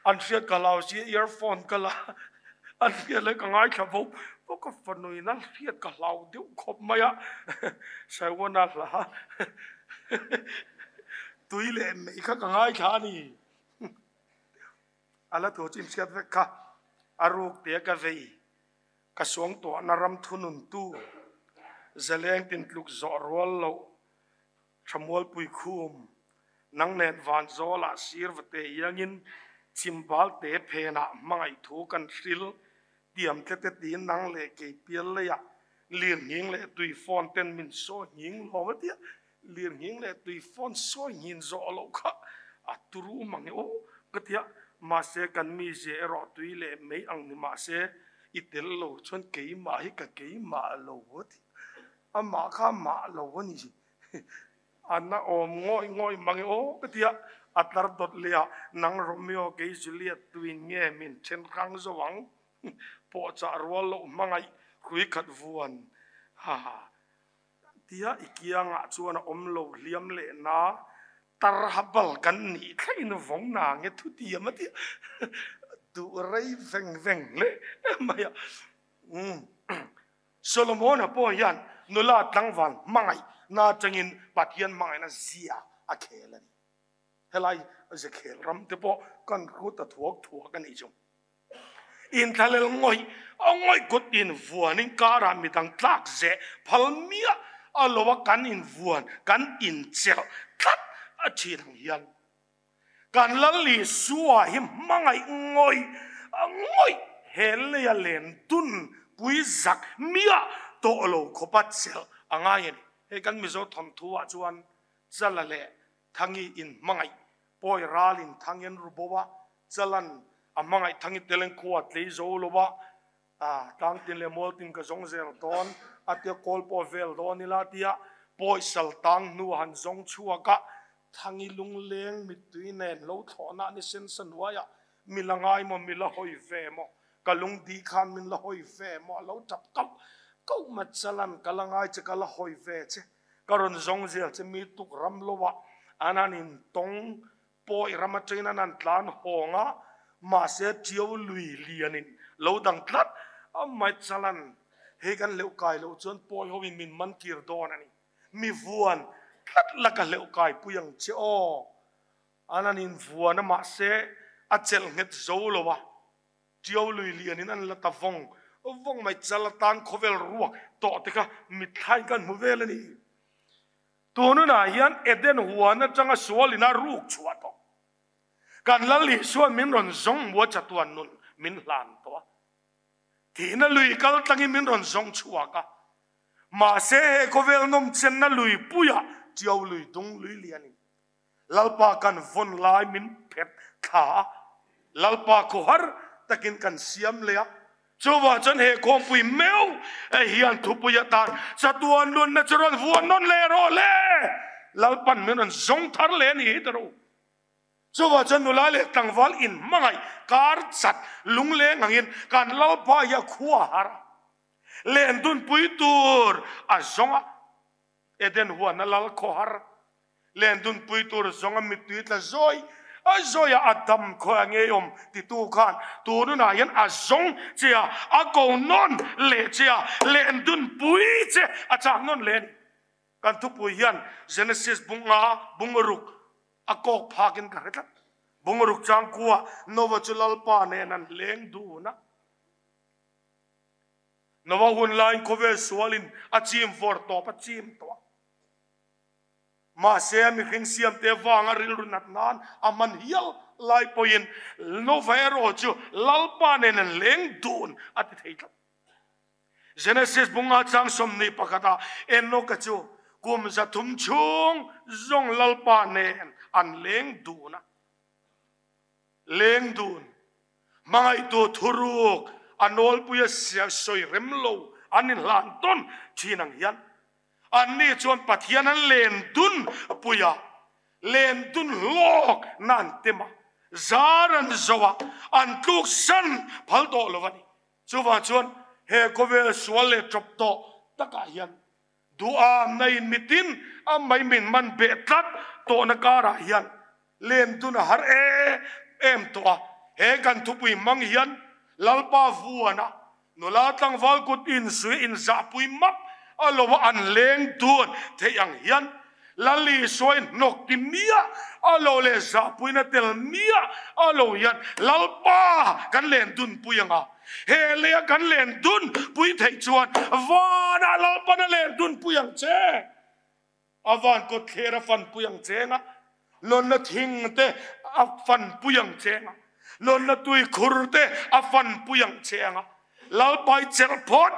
an hriat ka hlau si earphone ka la an hriat leh ka ngaithla vo vo ka fanuin a hriat ka hlau deuh khawp mai a Saiwana hla tui leh mei kha ka ngaithla a ni a la thu chu inhriat vek kha a ruk te ka vei ka suangtuahna ram thununtu zaleng tintluk zawh rual loh Thamualpui khum, nang nen van zawlah sir va te iangin chimbal te phenah hmangaih thu kan hril tiam tle te tiin nang leh kei pial leiah lir nghing leh tui fawn ten min sawi nghing lawm a tia, lir nghing leh tui fawn sawi nghin zawh loh kha a turu mang e aw ka tia, mahse kan mizia erawh tui leh mei ang ni mahse i tel lo chuan keimah hi ka keimah lo a ti. Amah kha mah lo a ni. An a awm ngawih ngawih mang e aw ka ti a, a tlar dawt leh a, nang Romeo kei Juliet tuin nge min then hrang zo ang? Pawh chah rual loh hmangaih hrui khat vuan ha tia i kiangah chuan a awm lo hliam leh na tar ha bal kan nih thlengin vawng na nge thu tiam a ti a, duh rei veng veng hle mai a. Solomona pawh hian nula tlangval hmangaih na atangin Pathian hmangaihna zia a khel a ni. Helai ze khel ram te pawh kan hrut a thuak thuak a nih chu. Inthalel ngawih a ngawih kut invuanin karah midang tlak zeh phal miah a lo a kan invuan kan inchelh tlat a thin ang hian Kan Lal Isua hi hmangaih ngawih ngawih he leia len dun pui zak miah tawh lo khawpa chelh a ngai a ni. Hei kan Mizo thawnthu ah chuan Chala leh Thangi in hmangaih pawi ralin Thangi an ru bo a, Chalan a hmangaih Thangi teleng khua tlei zo lo a, Tlangtin leh Mualtin ka zawng zel dawn a tia kawl pawh vel dawn ila tia pawi sal tang hnu a han zawng chhuak a, Thangi lungleng mittui nen lo thlawhna ni sen sa hnuaiah mi la ngai maw, mi la hawi ve maw, ka lungdi khan min la hawi ve maw a lo tap kauh kauh mai Chalan ka la ngai che ka la hawi ve che, ka rawn zawng zel che mi tuk ram lo ah an han intawng Pawi ram atangin an han tlan hawng a, mahse Tiau lui lianin lo dang tlat a mai chalan hei kan hleuh kai loh chuan pawi hoin min man kir dawn a ni. Mi vuan tlat la ka hleuh kai pui ang che aw. An han invuan a mahse a chelh nghet zo lo a, Tiau lui lianin an la ta vawng vawng mai chal atan khawvel ruak tawh te kha mitthlain kan hmu vel a ni. Tununah hian Eden huan atanga sualin a ruk chhuah tawh. Kan Lal Isuan min rawn zawng hmu a chatuan nun min hlan tawh a. Thihna lui kal tlangin min rawn zawng chhuak a. Mahse he khawvel nawmchenna lui puiah Tiau lui dung lui lianin. Lalpa kan vawn lai min phet thla a, Lalpa khawhar takin kan siam leh a. Chuvang chuan he khawmpui meuh hian thupui atan chatuan nunna chu rawn vuan nawn leh rawh le! Lalpan min rawn zawng thar leh a ni hi ta rawh u. Chuvang chuan nula leh tlangval inhmangaih kar chat lungleng angin kan Lalpa hi a khua har a, lendunpui tur a zawng a. Eden huana lal khawhar lendunpui tur zawnga mittui tla zawi a zawi a, a dam khawi a ngei awm titu khan tununah hian a zawng che a, a ko nawn leh che a, lendunpui che a chak nawn leh a ni. Kan thupui hian Genesis bunga bungruk a kawk phakin ka hre tlat. Bungruk changkua Nova chu Lalpa nen an leng dun a. Nova hun laiin khawvel sualin a chim vawr tawp a chim tawh a. Mahse, a mihring siamte vanga rilru nat nan a hman hial lai pawhin Nova erawh chu Lalpa nen an leng dun a ti thei tlat. Genesis bunga chang 21 ah Enoka chu kum 300 chhung zawng Lalpa nen an leng dun a. Leng dun. Hmangaihtu thuruk a nawlpuia sawi rem lo an inhlan tawn thin ang hian anni chuan Pathian an len dun pui a, len dun hlawk na an tem a, zar an zo a, an tluk san phal tawh lo a ni. Chuvang chuan he khawvel sual leh tawp tawh takah hian Duham na in mitin a mai min man beh tlat tawhna karah hian len dun a har em em tawh a. He kan thupui hmang hian Lalpa vuana nula tlangval kut inzui inzahpui map a lo a an leng dun theih ang hian Lal Isua in hnawk ti miah a lo leh zahpuina tel miah a lo hian Lalpa kan len dun pui ang a. He leia kan len dun pui theih chuan vanah Lalpan a len dun pui ang che. A van kawt thler a fan pui ang cheng a, lawnna thing te a fan pui ang cheng a, lawnna tui khur te a fan pui ang cheng a. Lalpai chelh phawt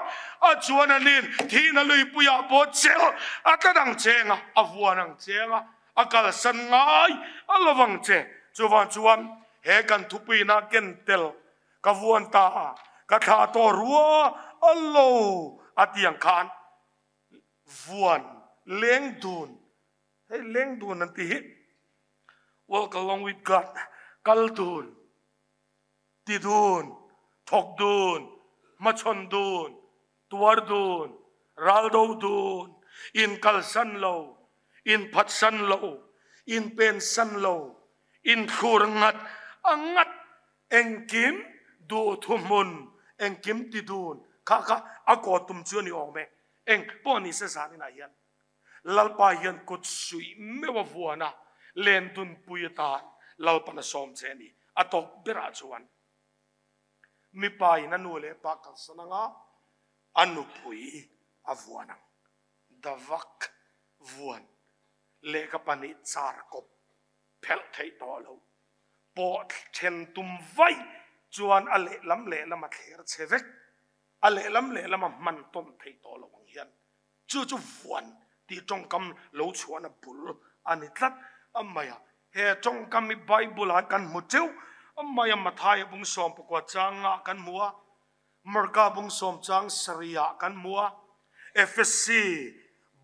a chuan a nin thihna luipuiah pawh chelh a tlat ang cheng a, a vuan ang cheng a, a kalsan ngai a lo vang che. Chuvang chuan he kan thupuina ken tel ka vuan ta a, ka thlah tawh rua a lo a ti ang khan vuan leng dun, hei leng dun an ti hi walk along with God, kal dun. Ti dun, thawk dun, hmachhawn dun, tuar dun, ral do dun, inkalsan lo, inphatsan lo, inpensan lo, inthlur ngat a ngat, engkim duh thuhmun, engkim ti dun kha kha a kaw tum chu a ni awm e. Eng pawh ni se zaninah hian Lalpa hian kut suih meuh a vuan a, len dunpui atan Lalpan a sawm che a ni. A tawp berah chuan mipa in a nu leh pa kalsan anga a nupui a vuan ang. Davak vuan lehkha pahnih char kawp phelh theih tawh lo. Pawh then tum vaih chuan a lehlam lehlam a thler che vek. A lehlam lehlam a hman tawn theih tawh lo ang hian Chu chu vuan tih tawngkam lo chhuahna bul a ni tlat a mai a. He tawngkam hi Bible ah kan hmu teuh a mai a, Mathaia bung 19 chang ah kan hmu a, Marka bung 10 chang 7 ah kan hmu a, Efesi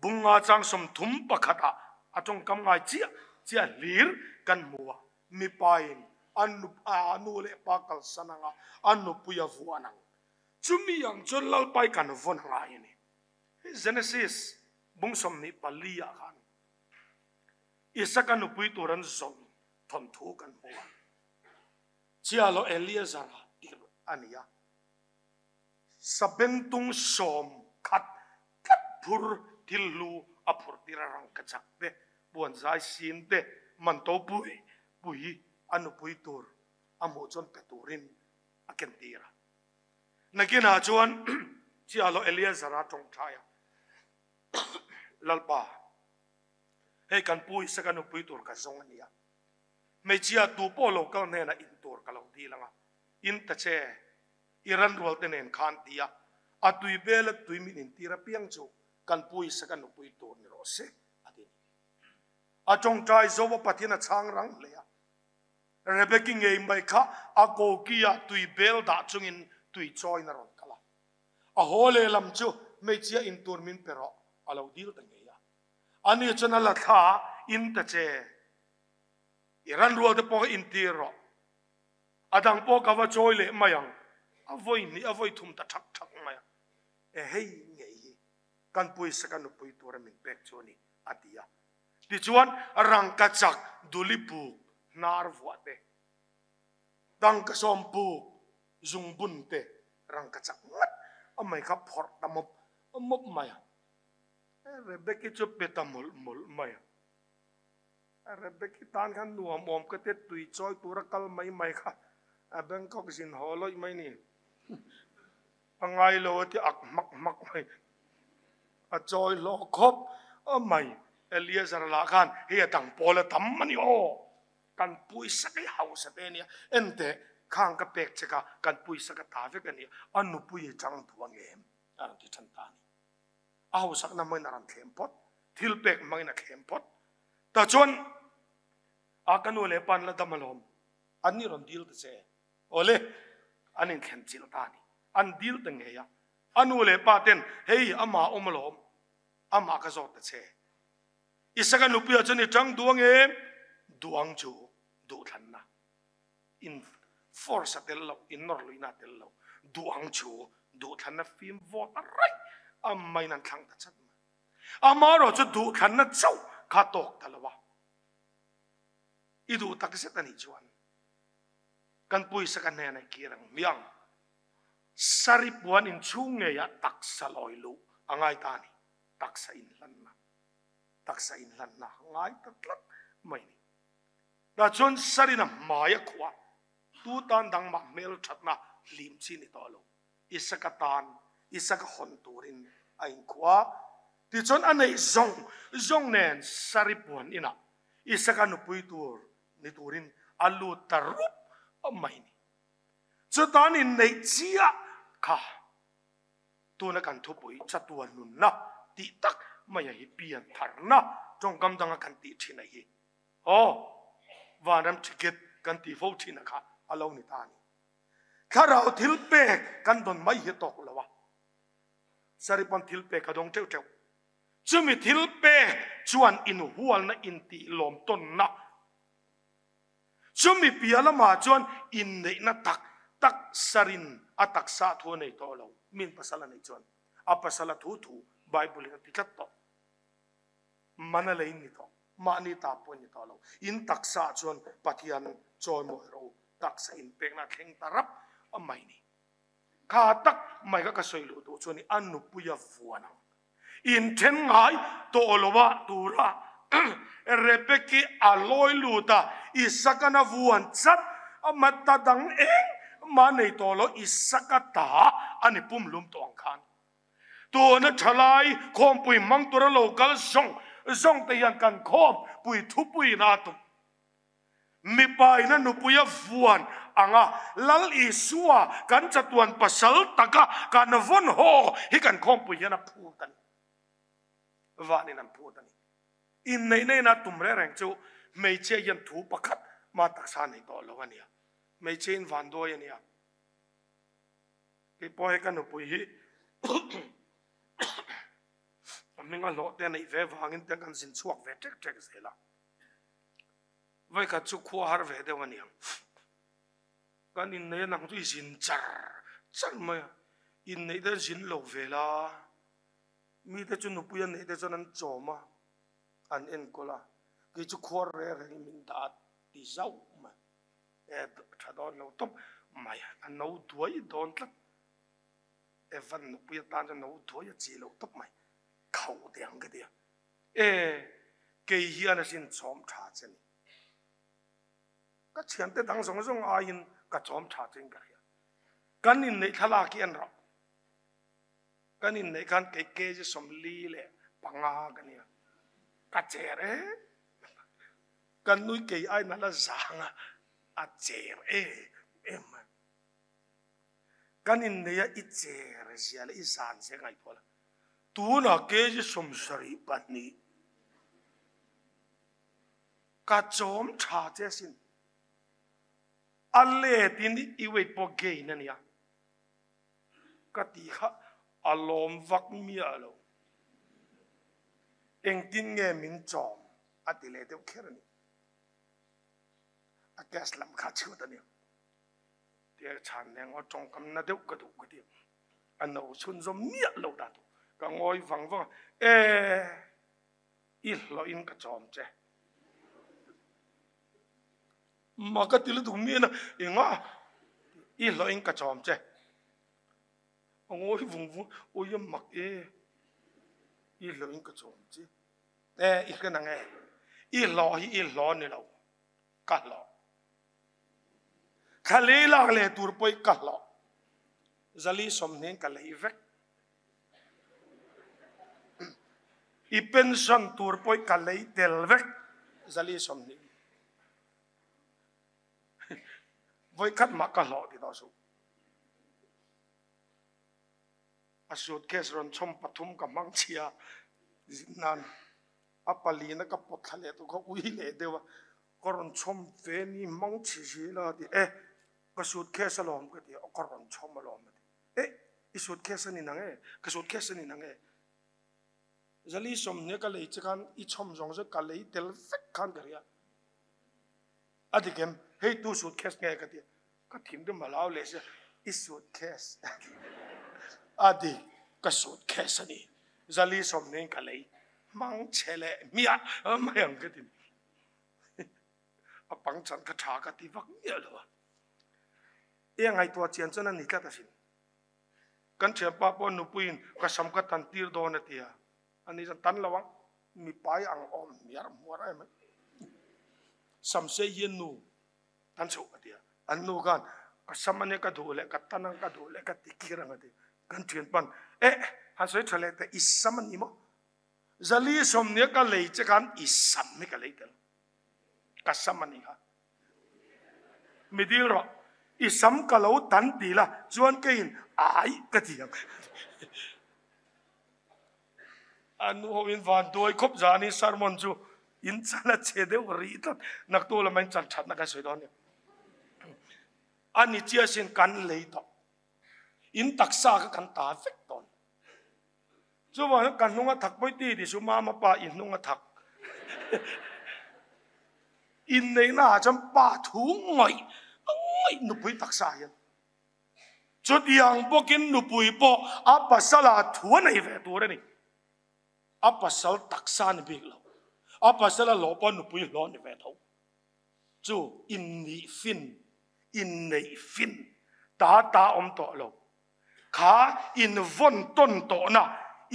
bung 5 chang 31 ah a tawngkam ngai chiah chiah hlir kan hmu a. Mipa in a nu leh pa kalsan anga a nupui a vuan ang. Chumi ang chuan Lalpai kan vawn a ngai a ni. Genesis bung 24 ah khan Isaka nupui tur an zawn thawnthu kan hmu a. Chialo Eleazar tirh a ni a. Sabengtung sawm khat tlat phur thil hlu a phurh tir a rang ka chak te, puan zai sin te, manto pui pui a nupui tur a hmuh chuan pe turin a ken tir a. Nakinah chuan Chialo Eleazar-a tawngtai a, Lalpa, hei kan pu Isaka nupui tur ka zawng a nia. Hmeichhia tu pawh lo kal hnenah in tur ka lo dil ang a, in ta che, i ranrual te nen khan ti a, a tui bel a tui min intir apiang chu kan pu Isaka nupui tur ni rawh se, a ti a ni. A tawngtai zo a Pathian a chhang rang hle a. Rebeki ngei mai kha a koki ah tui bel dah chungin tui chawiin a rawn kal a. A haw lehlam chu hmeichhia in tur min pe rawh a lo dil ta ngei a. Ani chuan a la thla a, In ta che. I ranrual te pawh kha intir rawh. A dang pawh ka va chawi leh mai ang. A vawi hnih a vawi thum ta thak thak mai a. E hei ngei hi kan pawisa ka nupui tura min pek chu a ni, a ti a. Tichuan rangkachak duli buk hnar vuah te, tangkasawm buk zungbun te rangkachak ngat a mai kha phawrh ta mawp mawp mai a. Rebeki chu pe ta mawlh mawlh mai a. Rebeki tan khan nuam awm ka te tui chawi tura kal mai mai kha a Bangkok zin haw lawih mai ni. A ngai lo a ti ak hmak hmak mai. A chawi hlawh khawp a mai. Eliezer lah khan hei a dang pawl a tam a ni aw. Kan pawisa ka i hausa te ania. Enteh khang ka pek che kha kan pawisa ka ta vek ania. A nupui i chang duh ang em? A rawn ti than ta a ni. A hausakna hmangin a rawn thlem phawt. Thil pek hmangin a thlem phawt. Tah chuan a ka nu leh pa an la dam alawm. An ni rawn dil ta che. Awle, an inthlen chilh ta a ni. An dil ta ngei a. A nu leh pa ten, Hei, amah awm alawm. Amah ka zawt ta che. Isaka nupuiah chuan i tang duh ang em? Duh ang chu duhthlanna. In force a tel loh, in nawr luihna a tel loh. Duh ang chu duhthlanna fim vawt a raih a maiin an thlang ta chat mai. Amaherawh chu duhthlanna chauh kha tawk ta lo a. I duh tak zet a nih chuan kan pawisa ka hnenah i kir ang hmiang. Sari puan inchhung ngeiah taksa lawi luh a ngai ta a ni. Taksa inhlanna, taksa inhlanna a ngai ta tlat mai a ni. Tah chuan Sarina hmai a khuh a, tu tan dang mah hmel thatna hlim chi ni tawh lo. Isaka tan, Isaka hawn turin a inkhuh a. Tichuan a neih zawng zawng nen Sari puan inah Isaka nupui tur ni turin a lut ta rup mai ni. Chutan inneih chiah kha tuna kan thupui chatuan nunna tih tak maia hi pian tharna tawngkam danga kan tih thin a hi. Aw, vanram ticket kan tih fo thin a kha a lo ni ta a ni. Thlarau thil pek kan dawn mai hi tawk lo a, Saripan thil pek a dawng teuh teuh. Chumi thil pek chuan inhualna intih lawm tawnna, chumi piah lamah chuan inneihna tak tak sarin a taksa thu a nei tawh lo. Min pasal a neih chuan a pasal a thu thu Bible in a ti tlat tawh. Man a lei ni tawh, mahni ta pawh ni tawh lo. In taksa ah chuan Pathian chawimawi ro taksa inpekna a thleng ta rap a mai ni. Kha tak mai kha ka sawi luh duh chuan a nupui a vuan ang. Inthen ngai tawh lo a tura Rebeki a lawi lut a, Isaka na vuan chat a mata dang eng mah nei tawh lo Isaka ta a ni pumhlum tawh ang khan. Tuna thalai khawmpui hmang tura lo kal zawng zawng te hian kan khawmpui thupui in a tum. Mipa in a nupui a vuan ang a, Lal Isua kan chatuan pasal taka kan vawn haw hi kan khawmpui hian a phut a ni. Vanin an phut a ni. Inneihna in a tum reng reng chu hmeichhia hian thu pakhat mah taksa nei tawh lo a nia. Hmeichhia in vanduai a nia. Kei pawh hei ka nupui hi a hming a hlawh te a neih ve vangin te kan zin chhuak ve ṭek ṭek zel a. Vawikhat chu khua har ve deuh a niang. Kan inneih a nang chu i zin char char mai a. Inneih te zin lo ve la. Mite chu nupui a neih te chuan an chawm a, an enkawl a. Kei chu khuar reng rengin min dah a ti zauh mai. E tha dawn lo tawp mai a no duai dawn tlat. Evan nupui atan chuan no duai a chi lo tawp mai. Khauh teh ang ka ti a. E kei hian asin chawm tha che ni. Ka thiante dang zawng zawng aiin ka chawm tha chein ka hria. Kan inneih thlalak hi en rawh. Kan inneih khan kei kg 45 ka nia. Ka cher e. Kan nui kei ai nala zang a, a cher em em mai. Kan inneih a i cher zia leh i zan zia ka ngaihtuah la. Tunah kg 72. Ka chawm tha che sin. A let in i weight pawh gain a nia. Ka ti kha a lawm vak miah lo. Engtin nge min chawm a ti leh deuh kher a ni. A cash lam kha chhut a nia. Tia chhan leng aw tawngkam na deuh ka duh ka ti. A no chhunzawm miah lo dan tur ka ngawi vang vang a. E i hlawhin ka chawm che. Ma ka ti lutuk miah na enga i hlawhin ka chawm che. A ngawi vung vung ui a mak e i hlawhin ka chawm che. E i hre nang e i hlawh hi i hlawh ni lo ka hlawh. Thla lei lak leh tur pawh ka hlawh. Zali sawmhnih ka lei vek. I pension tur pawh ka lei tel vek. Zali 20. Voi khat mah ka hlawh ti tawh suh. A suitcase rawn chhawm pathum ka hmang chhia nan a palina ka pawt thla leh tur kha ui leh deuh a. Ka rawn chhawm ve ni hmang chhi zel a ti e ka suitcase alawm ka ti a ka rawn chhawm alawm a ti e i suitcase a ni nang e ka suitcase a ni nang e zali 20 ka lei che khan i chhawm zawng zawng ka lei tel vek khan ka ria a dik em hei tu suitcase nge ka ti ka thinrim a lau leh sia i suitcase a dik ka suitcase a ni zali 20 ka lei hmang chhe leh hmiah mai ang ka ti A pangchan kha tha ka ti vak miah lo a. E ngaihtuah chian chuan a ni tlat asin. Kan thianpa pawh nupuiin ka sam ka tan tir dawn a ti a. Ani chuan tan lo ang, mipai ang awm hmiar hmuar em mai. Sam sei hian nu tan chhoh a ti a. An nu khan ka sam ania ka duh leh ka tan ang ka duh leh ka ti khir ang a ti. Kan thianpa'n eh han sawi tha leh teh i sam a ni maw? Zali 20 ka lei che khan i sam hi ka lei tel. Ka sam a ni kha. Mi dil rawh. I sam ka lo tan ti la chuan keiin ai ka ti ang. A nu ho in van duai khawp zan in sermon chu in chan a che deuh rih tlat. Naktu lama in chan thatna kan sawi dawn nia. A ni chiah sin kan lei tawh. In taksa kha kan ta vek dawn. Chuvangin ka hnung a thak pawi ti ti chu mama pa i hnung a thak. Inneihna ah chuan pa thu ngawih ngawih nupui taksa hian. Chutiang bawkin nupui pawh a pasal ah thu a nei ve tur a ni. A pasal taksa ni bik lo. A pasal a hlawh pawh nupui hlawh ni ve tho. Chu innih fin, inneih fin ta ta awm tawh lo. Kha invawn tawn tawhna,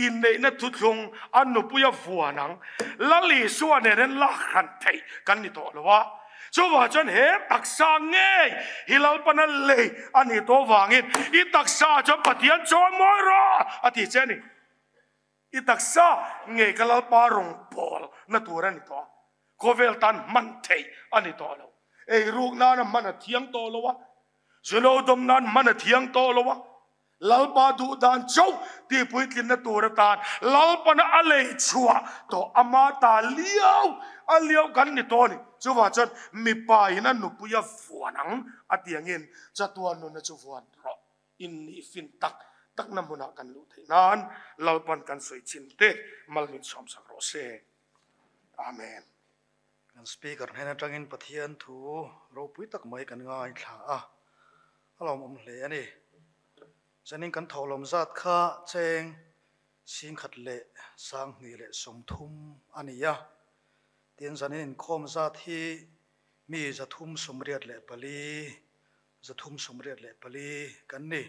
inneihna thuthlung a nupuia vuan ang. Lal Isua nen hian lak hran theih kan ni tawh lo a. Chuvang chuan he taksa ngei hi Lalpana lei a nih tawh vangin i taksa chuan Pathian chawi mawi rawh a ti che a ni. I taksa ngei ka Lalpa rawn pawl na tur a ni tawh a, khawvel tan hman theih a ni tawh lo. Eiruk nana hman a thiang tawh lo a, Zuno dawm nan hman a thiang tawh lo a, Lalpa duh dan chauh tih puitlinna tur atan Lalpana a lei chhuah tawh ama ta liau a liau kan ni tawh a ni. Chuvang chuan mipa in a nupui a vuan ang a ti angin chatuan nunna chu vuan rawh in nih fin tak takna hmunah kan luh theih nan Lalpan kan sawi chin te mal min sawmsak rawh se. Amen. Kan speaker hnen atangin Pathian thu ropui tak mai kan ngaithla a, a lawmawm hle a ni. Zanin kan thawhlawm zat kha cheng 1230 a ni a, tin zanin inkhawm zat hi mi 384, 384 kan ni.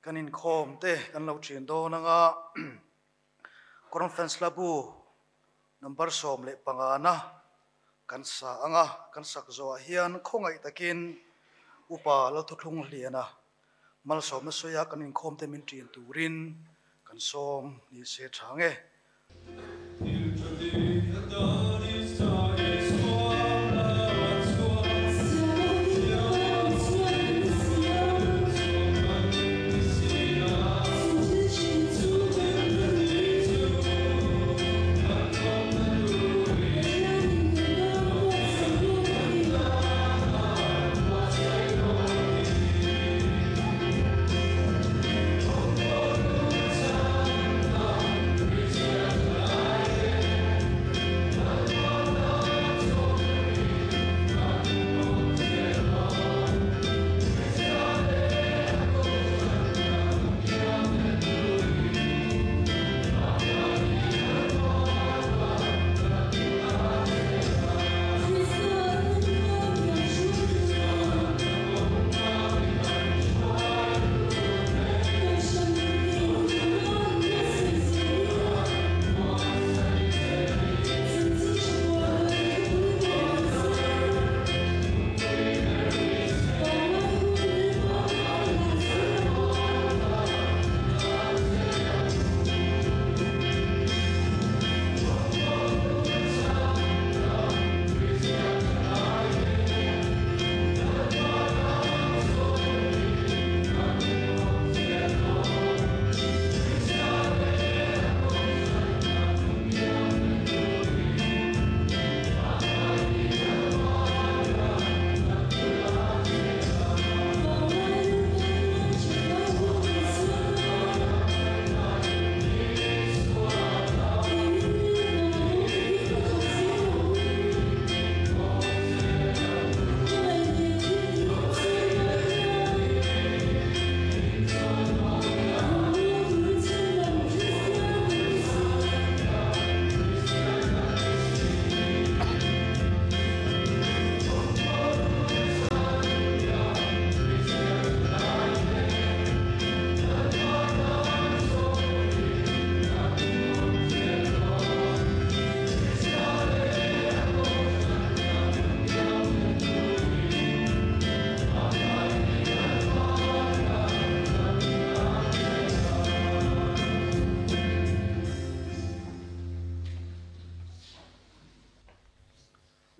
Kan inkhawm te kan lo ṭin dawn anga Conference Labu Number 15 na kan sa anga kan sak zawhah hian khawngaih takin Upa Lalthuthlung Hliana malsawmna sawiah kan inkhawmte min ṭin turin kan sawm ni se tha nge.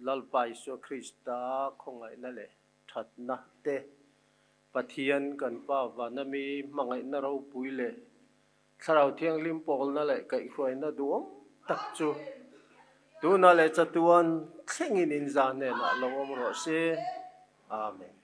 Lalpa Isua Krista khawngaihna leh thatna te, Pathian kan Pa vana mi hmangaihna ropui leh Thlarau Thianghlim pawlna leh kaihhruaina duhawm tak chu tuna leh chatuan thlengin inza hnenah lo awm rawh se. Amen.